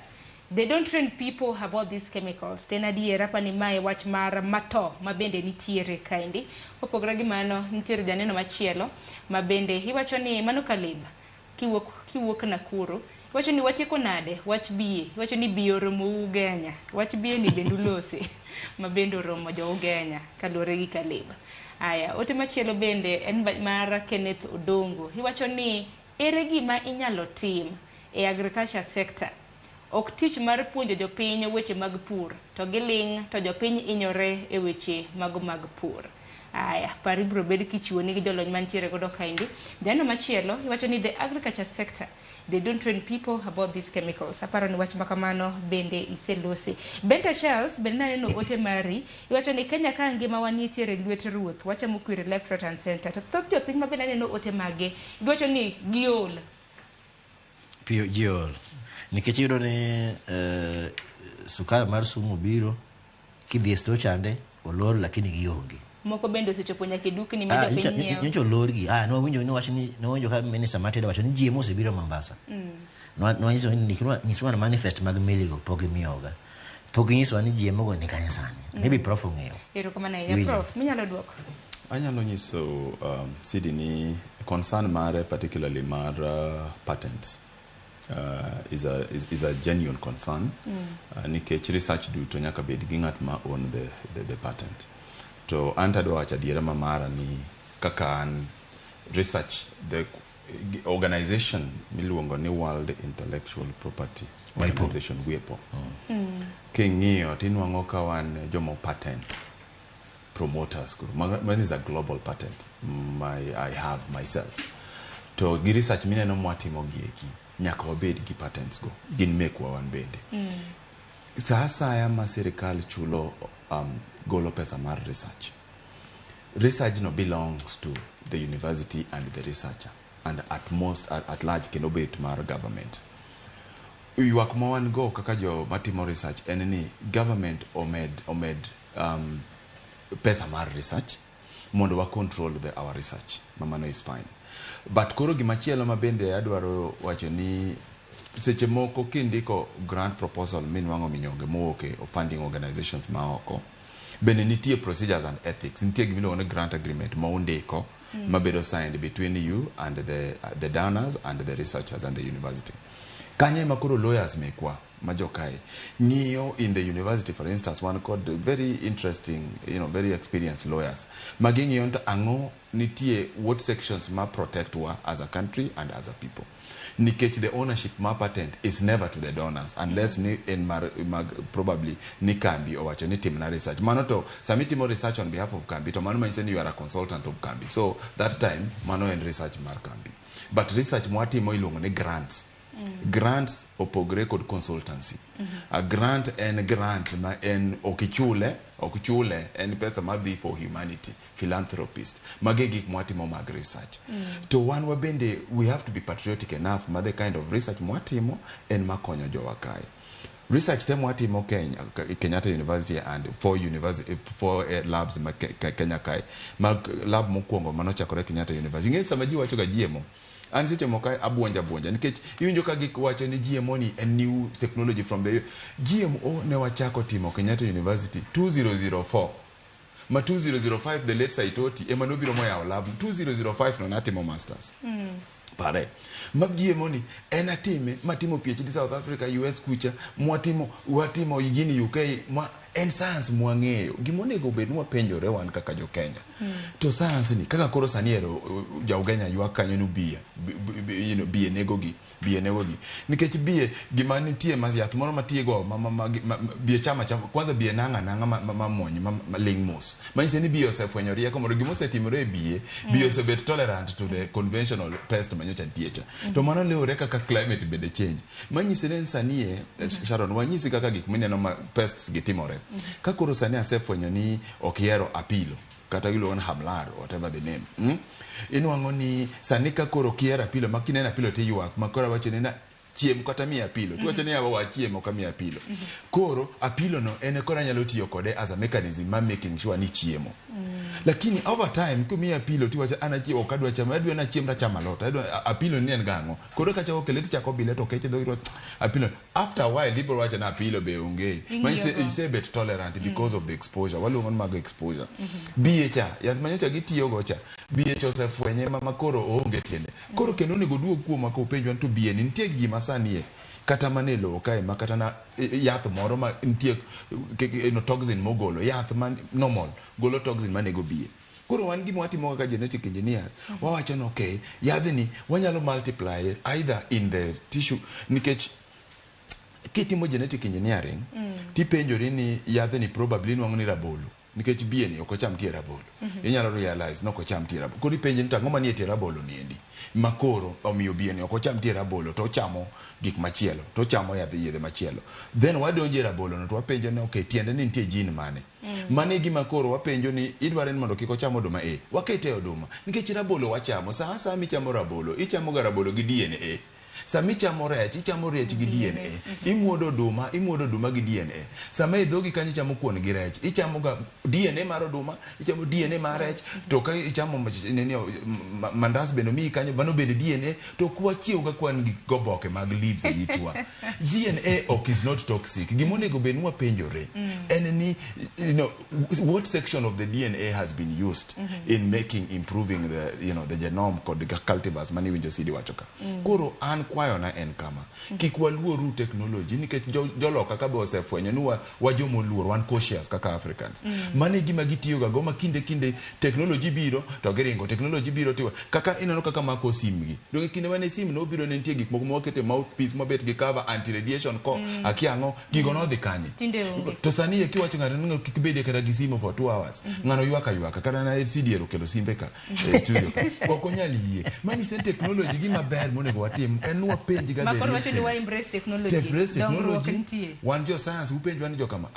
they don't train people about these chemicals. To en adier apani mae wach mar mato ma bende nitiere kaendi. Kopogore gi mano, nitiere janeno machielo ma bende iwacho ni mano Kaleb kiwuok Nakuru. Iwacho ni watieko nade wach biye. Iwacho ni biye oromo Ugenya. Wach biye ni bende ulose ma bende oromo jo Ugenya kaluwore gi Kaleb. Aya, ote machielo bende en mar Kenneth Odongo. Iwacho ni ere gima inyalo tim e agriculture sector? Ok tich mar puonjo jopiny weche mag pur, to giling' to jopiny hinyore e weche mago mag pur. Aya, par ibiro bed kichiwo nigi jolony mantiere godo kaendi. Janeno machielo iwacho ni the agriculture sector, they don't train people about these chemicals. Aparo ni wach makamano bende iselosi. Benta Charles, bende naneno ote mari, iwacho ni Kenya ka ngima wa nitiere lwet ruoth, wachamo kwiri left, right and center. To thoth jopiny ma bende aneno ote mage, giwacho ni giol. Piyo jiol. Nikech iyudo ni sukari mar sumu biro, kidhi e store chande, olor lakini gionge. Moko bende osechopo nyaka e dukni ma jopiny nyiewo. Nyocha olorgi. Nwawinjo ni wach ni, nwawinjo ka minister mar trade wacho ni GMO osebiro Mombasa. Nwanyiso ni nyiswa manifest mag meligo pok gimiyoga. Pok ginyisowa ni GMO go ni kanye sani. Maybe Prof ong'eyo. Erokamano ahinya. Iwinjo. Prof, minyalo duoko? Anyalo nyiso Sidi ni concern mare particularly mar patents is a genuine concern. Nikech research duto nyaka bed gi ng'at ma own the patent. To an tadwa wacho adiera ma mara ni kaka an research the Organization miluongo ni World Intellectual Property Organization, WIPO. King'iyo tinwang'o ka wan jomo patent promoters koro. Mano is a global patent I have myself. To gi research mineno mwatimo gieki, nyaka wabed gi patents go. Gin mekwa wan bende. Sa asaya ma sirikal chulo golo pesa mar research, research no belongs to the university and the researcher, and at most at large kendo bet mar government. Ywak ma wan go kaka jo matimo research en ni government omed pesa mar research mondo wa control our research ma mano is fine. But koro gimachielo ma bende adwaro wacho ni seche moko kindiko grant proposal minwang'o minyonge mowuok e funding organizations ma oko, bende nitie procedures and ethics. Nitie gimiluongo ni grant agreement ma undiko mabedo signed between you and the donors and the researchers and the university. Kanyo ema koro lawyers mekwa ma jokae ng'iyo. In the university, for instance, wan kod very interesting, very experienced lawyers ma ging'iyo to ang'o nitie, what sections ma protect wa as a country and as a people, nikech the ownership ma patent is never to the donors unless ni en mar, mag, probably ni kambi owacho ni timna research. Mano to sami timo research on behalf of kambi, to mano manyiso ni you are a consultant of kambi. So that time mano en research mar kambi. But research mwatimo iluongo ni grants. Grants opogre kod consultancy. A grant en grant ma en ok ichule, ok chule, en pesa madhi for humanity, philanthropist. Magi e gik mwatimo mag research. To wan wabende we have to be patriotic enough ma the kind of research mwatimo en makonyo jowa kae. Research te mwatimo Kenya, Kenyatta University and four university, four labs ma Kenya kae. Mag lab mokwongo manochakore Kenyatta University. Ing'e sama ji wacho ga GMO, an seche moko abuonja buonja nikech iwinjo ka giwacho ni GMO ni en new technology from the GMO. Ne wachako timo Kenyatta University 2004, ma 2005 the late Saitoti ema nobiro moyawo lab. 2005 no natimo masters. Pare ma GMO ni en atime matimo PhD South Africa, US kucha mwatimo, watimo gini UK ma en science mwang'eyo. Gimonego bed ni wapenjore wan kaka jo Kenya to science ni kaka koro sani ero ja Ugenya ywak kanyo ni bie bie negogi, bie negogi nikech bie gima nitie ma yath moro matiego ma bie chama chama kwanza bie nang'a nang'a ma muony ma ling mos manyiso ni bie osefwenyo rieko moro. Gimosetimore e bie, bie osebet tolerant to the conventional pest manyocha nitie cha. To mano luwore kaka climate bende change, manyiso ni sani e Sharon wanyisi kaka gik mineno ma pests gi timore. Ka koro sani asefwenyo ni ok ihero apilo kata giluongo ni hamlar, whatever the name, Inwang'o ni sani ka koro kihero apilo ma kineno apilo tiywak ma koro awacho ni na chiem kata miya apilo, tiwacho ni yawa wachiem ok amiya apilo. Koro apilo no en koro anyalo tiyo kode as a mechanism ma making sure ni chiemo. Lakini over time kimiya apilo tiwacho an achiem ok adwa chamo, adwa nachiem tachamo alot, adwa apilo ni en gang'o. Koro kachako kele tichako bile to kech e dhogi tiwacho apilo. After a while ibiro wacho ni apilo be onge. Manyiso Ing'iyogo. Isebet tolerant because of the exposure. Waluongo ni mago exposure. Bie cha yath manyocha gitiyogo cha, bie cha osefwenye ma koro oonge tiende. Koro kendo onego duog kuomwa kopenjwa ni to bie ni nitie gima sani e kata mana e lowo kae ma kata na yath moro ma nitie no toxin mogolo yath ma normal golo toxin manego bie. Koro wan gima watimo kaka genetic engineers, wawacho ni okay, yadhni wanyalo multiply either in the tissue, nikech kitimo genetic engineering tipenjori ni yadhni probably nwang'o ni rabolo nikech bie ni ok ocham tie rabolo. Inyalo realize ni ok ocham tie rabolo. Koro ipenje ni to ang'o manie tie rabolo ni endi ma koro omiyo bie ni ok ocham tie rabolo to ochamo gik machielo, to ochamo yadh yedhe machielo. Then wadonjo e rabolo no to wapenjo ni okay, tiende ni nitie gene mane? Mano e gima koro wapenjo ni idware ni mondo kik ocham oduma e wakete e oduma nikech rabolo wachamo sa asaya. Michamo rabolo, ichamo ga rabolo gi DNA. Sama ichamo rech, ichamo rech gi DNA. Imuodo oduma, imuodo oduma gi DNA. Sama e dhogi kanyo ichamo kuon gi rech, ichamo ga DNA mar oduma, ichamo DNA mar rech. To ka ichamo nini, mandas bende omiyi kanyo, mano bende DNA. To kwachiew ga kwan gi goboke mag leaves e itwa. DNA ok is not toxic. Gimonego bed ni wapenjore en ni what section of the DNA has been used in making, improving the genome kod cultivars mane iwinjo Sidi wacho ka. Koro an kwayona en kama. Kik waluoru technology nikech joloka ka be osefwenyo ni wa jomoluor, wan cautious kaka Africans. Mano e gima gitiyoga go ma kinde kinde technology biro to giringo, technology biro tiwa. Kaka ineno kaka mako sim gi. Donge kinde mane sim nobiro ne nitie gik moko mawakete mouthpiece mabet gi cover anti radiation ko akia ang'o, gigo nodhi kanye? Tinde onge. To sani e kiwacho ng'ato ni kik bedie kata gi simu for 2 hours. Ng'ano ywak aywaka kata na CD okelo simbe ka e studio ka. Ok onyal yie. Manyiso ni technology gima ber monego watim en ni wapenj ga Ma the koro real wacho ni wa things. embrace technology. Embrace Dongruok technology. nitie. Wan jo science upenjwa ni jokama.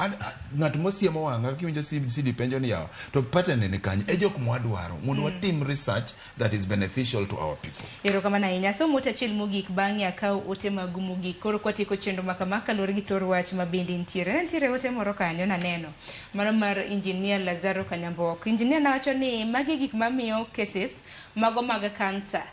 Ng'at mosiemo wang'a kiwinjo CD penjo ni yawa to pattern ni kanye? E jok mwadwaro mondo watim research that is beneficial to our people. Erokamano ahinya. Somo ote achiel mogik bang'e akaw ote magu mogik. Koro kwatieko chenro ma kama kaluwore gi thor wach ma bende nitiere. Ne nitiere ote moro kanyo naneno. Mano mar Engineer Lazaro Kanyambok. Engineer nawacho ni magi gik mamiyo cases mago mag cancer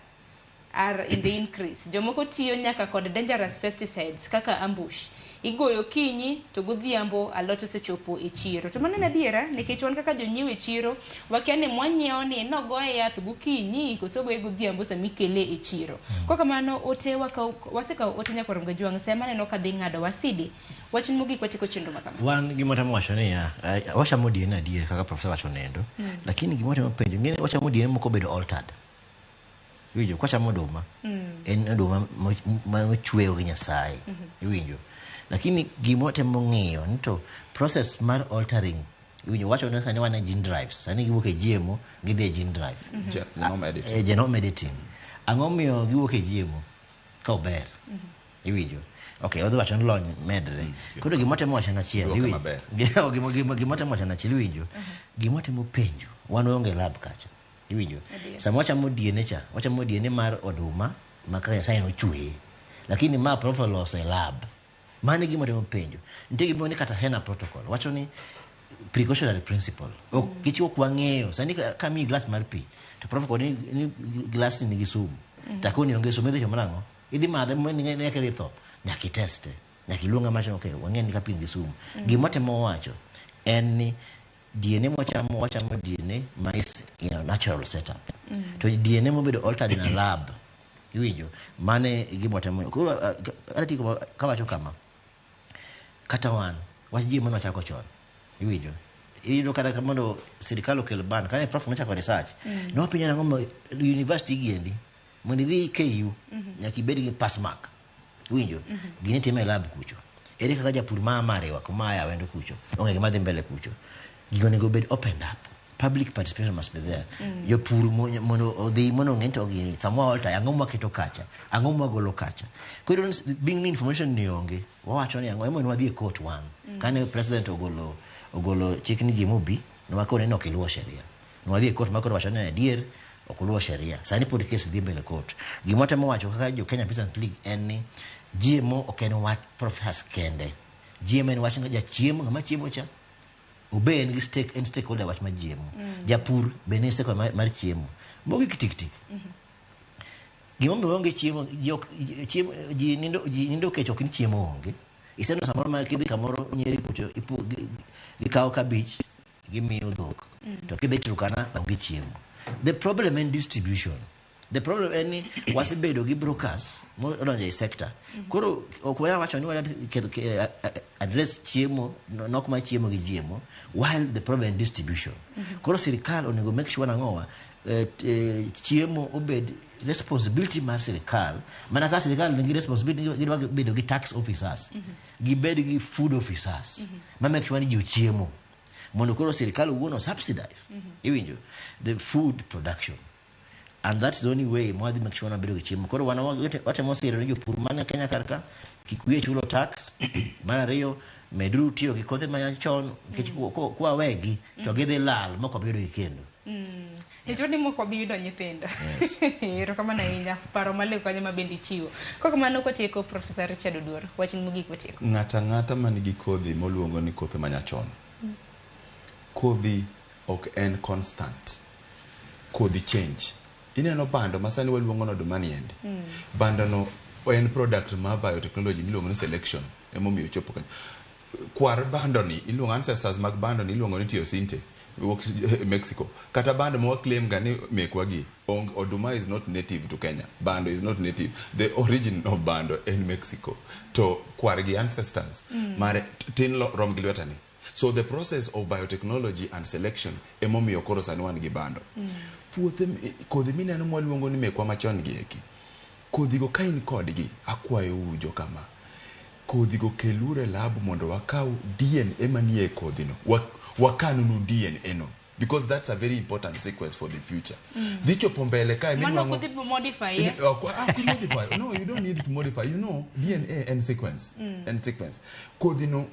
are in the increase. Jomoko tiyo nyaka kod dangerous pesticides kaka ambush. Igoyo kinyi to godhiambo alot osechopo e chiro. To mano en adiera nikech wan kaka jonyiewo e chiro wakia ni mwanyiewo ni nogoye yath gokinyi koso ogoye godhiambo sama ikele e chiro. Kok kamano ote wasekawo ote nyakwar Mgajwang' sema aneno ka dhi ng'ado wasidi. Wach mogik watieko chenro ma kama. Wan gima watemo wacho niya, wachamo DNA adier kaka profesa wacho nendo, lakini gima watemo penjo, ng'eni wachamo DNA moko obedo altered. Iwinjo, kwachamo oduma, en oduma manochweyo gi Nyasaye. Iwinjo. Lakini gima watemo ng'iyo ni to process mar altering, iwinjo, wacho ni sani wan e gene drives, sani giwuok e GMO gidhi e gene drive. Genome editing. Genome editing. Ang'o miyo giwuok e GMO ka ober? Iwinjo. Okay, odhi wacho ni lony medre. Koro gima watemo wacho en achiel, Duoke iwinjo. maber. Gima watemo wacho en achiel, iwinjo. Gima watemo penjo, wan waonge lab kacha. Iwinjo. Sama wachamo DNA cha, wachamo DNA mar oduma ma kaka Nyasaye nochweye. Lakini ma prof oloso e lab. Mano e gima watemo penjo. Nitie gima ni kata HENA protocol. Wacho ni precautionary principle. Ok kichi ok wang'eyo. Sani ka miyi glass mar pi, to prof koni ni glass ni nigi sumu. To akoni onge sumu, idhi timo nang'o? Idhi madhe nyaka idhi tho. Nyaka iteste. Nyaka iluong ng'ama wacho ni okay, wang'eyo ni ka pi nigi sumu. Gima watemo wacho en ni DNA mwachamo, wachamo DNA ma is in a natural setup. To DNA mobedo altered in a lab. Iwinjo? Mano e gima watemo. Koro atiko kawacho kama. Kata wan, wach GMO nwachako chon. Iwinjo? Iyudo kata mondo sirikal okel ban, kane prof nochako research, nopenjo nang'o ma university giendi, mondo idhi KU, nyaka ibed gi pass mark. Iwinjo? Gini itime e lab kucho. Ere kaka japur ma Mariwa kuma aya Awendo kucho, onge gima dhi mbele kucho. Gigo onego obed opened up. Public participation must be there. Jopur mondo odhi mondo ong'e ni to gini sama alter, ang'o mwaketo kacha, ang'o mwagolo kacha. Koro being ni information ni onge, wawacho ni ang'o, emomiyo wadhi e court wan. Kane president ogolo chik ni GMO bi, nwakone ni ok iluwo sheria. Nwadhi e court ma koro wacho ni adier ok oluwo sheria. Sani pod kes dhi mbele court. Gima watemo wacho kaka jo Kenya Peasant League en ni GMO ok en wach professors kende. GMO en wach jachiemo, ng'ama chiemo cha. Obe en gi stake, en stakeholder wach mar GMO. Japur be en stakeholder mar chiemo. Mogik tik tik. Gimomiyo onge chiemo, ji nindo kech ok ni chiemo onge. Iseneno samoro ma kidhi kamoro Nyeri kucho, gikawo kabich, gimiyo dhok. To kidhi Turkana onge chiemo. The problem en distribution. The problem en ni wasebedo gi brokers modonjo e sector. Koro ok wanyal wacho ni wadwa address chiemo, nok mar chiemo gi GMO, while the problem en distribution. Koro sirikal onego make sure nang'owa, chiemo obed responsibility mar sirikal. Mana ka sirikal nigi responsibility, gidwa bedo gi tax officers, gibed gi food officers, ma make sure ni ji ochiemo. Mondo koro sirikal owuon o subsidize, iwinjo, the food production. And that's the only way mwadhi make sure wabedo gi chiemo. Koro wan watemo siro ni jopur man Kenya kar ka, kik wiye chulo tax. Mar ariyo, meduru tiyo gi kothe manyachon, nikech kwawegi to gidhi lal mok wabi yudo gi kendo. Nikech ni mok wabi yudo nyithindo. Erokamano ahinya, paro maleo kanyo ma bende ichiwo. Kok kamano kwatieko, Professor Richard Oduor, wachni mogik watieko. Ng'ato ang'ata man gi kodhi moluongo ni kothe manyachon. Kodhi ok en constant. Kodhi change. Ineno bando ma sani waluongo ni oduma ni endi. Bando no en product mar biotechnology miluongo ni selection emomiyo ochopo kanyo. Kwar bando ni iluongo ancestors mag bando ni iluongo ni teosinte. Wuok Mexico. Kata bando ma claim ga ni mekwa gi, oduma is not native to Kenya. Bando is not native. The origin of bando en Mexico. To kwargi ancestors mare tin rom gi lwetani. So the process of biotechnology and selection emomiyo koro sani wan gi bando. Puothe kodhi mineno mwaluongo ni mekwa machon gi eki. Kodhigo ka in kodgi, akwayou jokama. Kodhigo keluru e lab mondo wakaw DNA manie kodhino. Wakannu DNA no. Because that's a very important sequence for the future. Dhi chopo mbele kae Mano minwang'o ok udhi modify, eh? Ok modify. No, you don't need to modify. You know, DNA and sequence. And sequence. Kodhi no,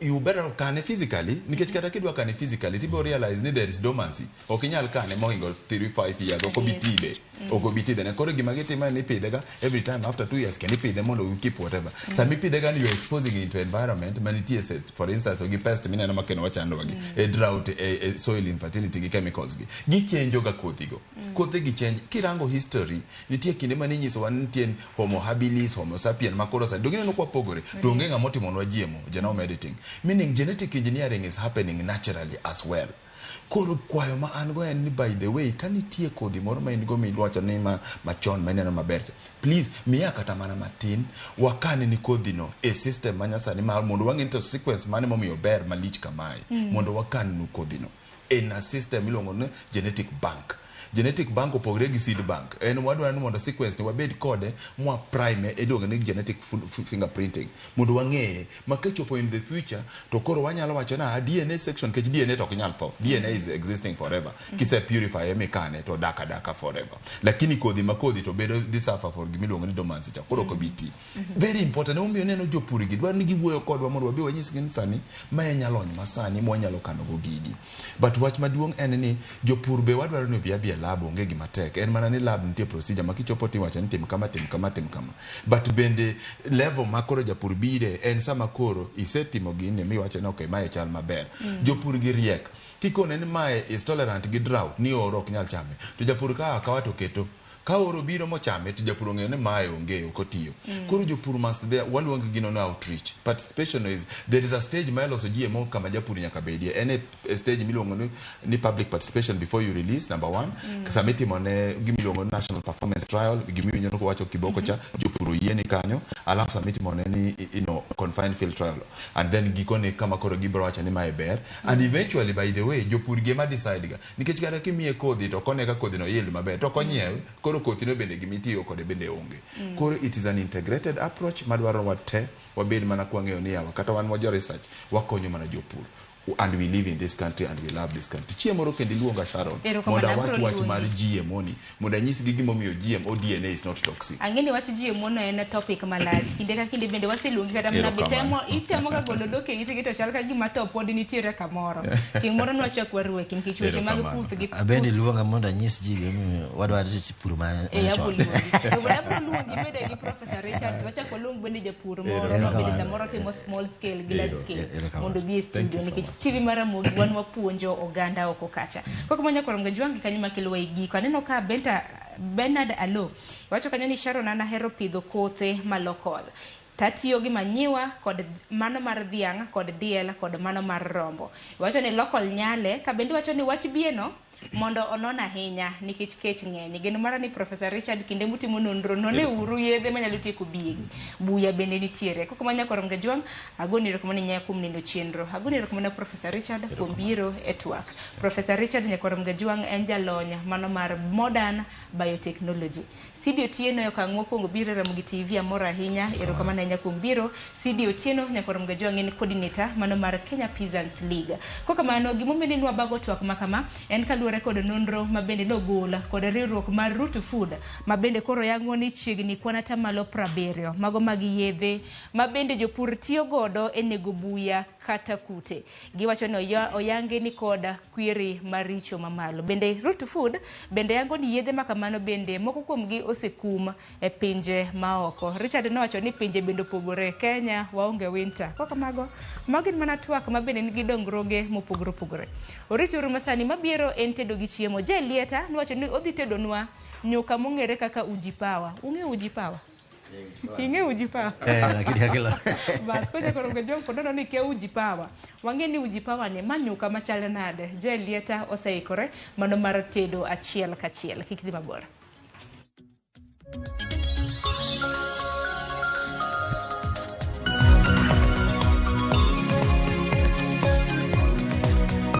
you better kane physically, nikech kata kidwa kane physically, tibo realize ni there is dormancy. Ok inyal kane mohingo 3 5 years, ok obi tibe. Ok obi tibe. Ne koro gima gitimo en ni ipidhe ga every time after 2 years kendo ipidhe mondo you keep whatever. Sama ipidhe ga ni you are exposing it to environment manitie for instance gi pest mineno ma kendo wachandowa gi, e drought, e soil infertility gi chemicals gi. Gichenjo ga kodhi go. Kothe gi change. Kirango history, nitie kinde mane inyisowa ni nitie homo habilis, homo sapien ma koro sani. Donge ineno kwa pogore? To onge ng'ama otimonwa GMO, genome editing. Meaning genetic engineering is happening naturally as well. Koro kwayo ma an go en ni by the way, ka nitie kodhi moro ma in go miwacho ni ma machon ma ineno maber, please miya kata mana matin, wakan ni kodhi no e system ma nyasani mar mondo wang'e ni to sequence mane momiyo ber malich kamae, mondo wakan nu kodhi no in a system miluongo ni genetic bank. Genetic bank opogore gi seed bank. En wadwaro ni mondo sequence ni wabed kode mwa prime iluongo ni genetic fingerprinting mondo wang'eye ma kochopo in the future to koro wanyalo wacho na DNA section nikech DNA to ok nyal tho. DNA is existing forever. Kise purify mikane to dak adaka forever. Lakini kodhi ma kodhi to bedo dhi suffer for gimiluongo ni dormancy cha koro ok obi ti. Very important. Emomiyo ineno jopur gi dwaro ni giwuoyo kodwa mondo wabi wanyisgi ni sani ma e nyalony masani mwanyalo kano go gigi. But wach maduong' en ni jopur be wadwaro ni obi abi e lab onge gima tek. En mana ni lab nitie procedure ma kichopo tiwacho ni tim kama, tim kama, tim kama. But bende level ma koro japur bire en sama koro isetimo gini miwacho ni okay mae chal maber. Jopur gi riek. Kikone ni mae is tolerant gi drought ni oro ok nyal chame. To japur ka akawa to keto. Ka oro biro mochame to japur ong'eyo ni mae onge ok otiyo. Koro jopur must there waluongo gino ni outreach. Participation is there is a stage ma iloso GMO kama japur nyaka bedie. En e stage miluongo ni public participation before you release number one. Sama itimo ne gimiluongo ni national performance trial gimiwinjo ni wacho kiboko cha jopur oyieni kanyo. Alafu sama itimo ne ni you know, confined field trial and then gikone kama koro gibiro wacho ni mae ber. And eventually by the way jopur gi ema decide ga. Nikech kata kimiye kodhi to ok one ka kodhi no yield maber to ok onyiew koro kothi no bende gimitiyo kode bende onge. Koro it is an integrated approach madwaro wate wabed mana kwang'eyo ni yawa kata wan wajo research wakonyo mana jopur and we live in this country and we love this country. Chieng' moro kendo iluonga Sharon Erokamano, mondo awach abiro wach luongi. mar GMO ni mondo anyisgi gimomiyo GMO DNA is not toxic. Ang'e ni wach GMO no en topic malach. Kinde ka kinde bende waseluongi kata mana be Erokamano. temo itemo ka golo dhok e itgi to chal ka gima to pod nitiere kamoro. Chieng' moro nwachak warwaki nikech weche mag Erokamano. puth gi Abende luonga mondo anyis ji gimomiyo wadwaro pur ma Eh, machon. abro luongi. To bende abro luongi bende gi Professor Richard, wachak waluong bende japur moro ma bende samoro timo small scale gi large scale Erokamano. mondo obi e Thank studio you so nikech much. TV mar Ramogi wan wapuonjo oganda oko kacha. Kok manya koro Mgajwangi kanyo makelo e giko. Aneno ka Benta Bernard Alo wacho kanyo ni Sharon an ahero pidho kothe ma local. Tatiyo gi manyiwa kod mano mar dhiang' kod diel kod mano mar rombo. Wacho ni local nyale ka bende wacho ni wach bieno mondo onon ahinya nikech kech ng'eny. Geno mara ni Professor Richard kinde mutimo nonro none uru yedhe manyalo tieko biegi. Buya bende nitiere. Koko manya koro Mgajwang' agoni erokamano ahinya kuom neno chenro. Agoni erokamano Professor Richard kuom biro e twak. Professor Richard Nyakwar Mgajwang' en jalony mano mar modern biotechnology. Sidi Otieno e okang' mokwongo biro e Ramogi TV amor ahinya. Erokamano ahinya kuom biro. Sidi Otieno Nyakwar Mgajwang' en coordinator mano mar Kenya Peasants League. Kokamano gimomiyo ni nwabago twak ma kama en kaluwore kod nonro ma bende nogol kod riwruok mar Root Food ma bende koro yango ni chiegni kwan atamalo 70 mago mag yedhe ma bende jopur tiyo godo e nego buya kata kute. Giwacho ni oyange ni kod kwiri maricho mamalo. Bende Root Food bende yango ni yedhe ma kamano bende moko kuomgi osekum e pinje maoko. Richard nowacho ni pinje bende opogore. Kenya waonge winter. Kokamago, mago gin mana twak ma bende nigi dongruoge mopogore opogore. Oriti uru masani mabiro en tedo gi chiemo. Jelieta nowacho ni odhi tedonwa nyuka mong'ere kaka uji power. Ung'eyo uji power? Ing'e Uji Power? Eh, lakini akila. Bas, kocha koro Kajwang' pod neno ni kia Uji Power. Wang'e ni Uji Power ni ma nyuka machal nade. Je lieta oseikore mano mar tedo achiel kachiel. Kik dhi mabor.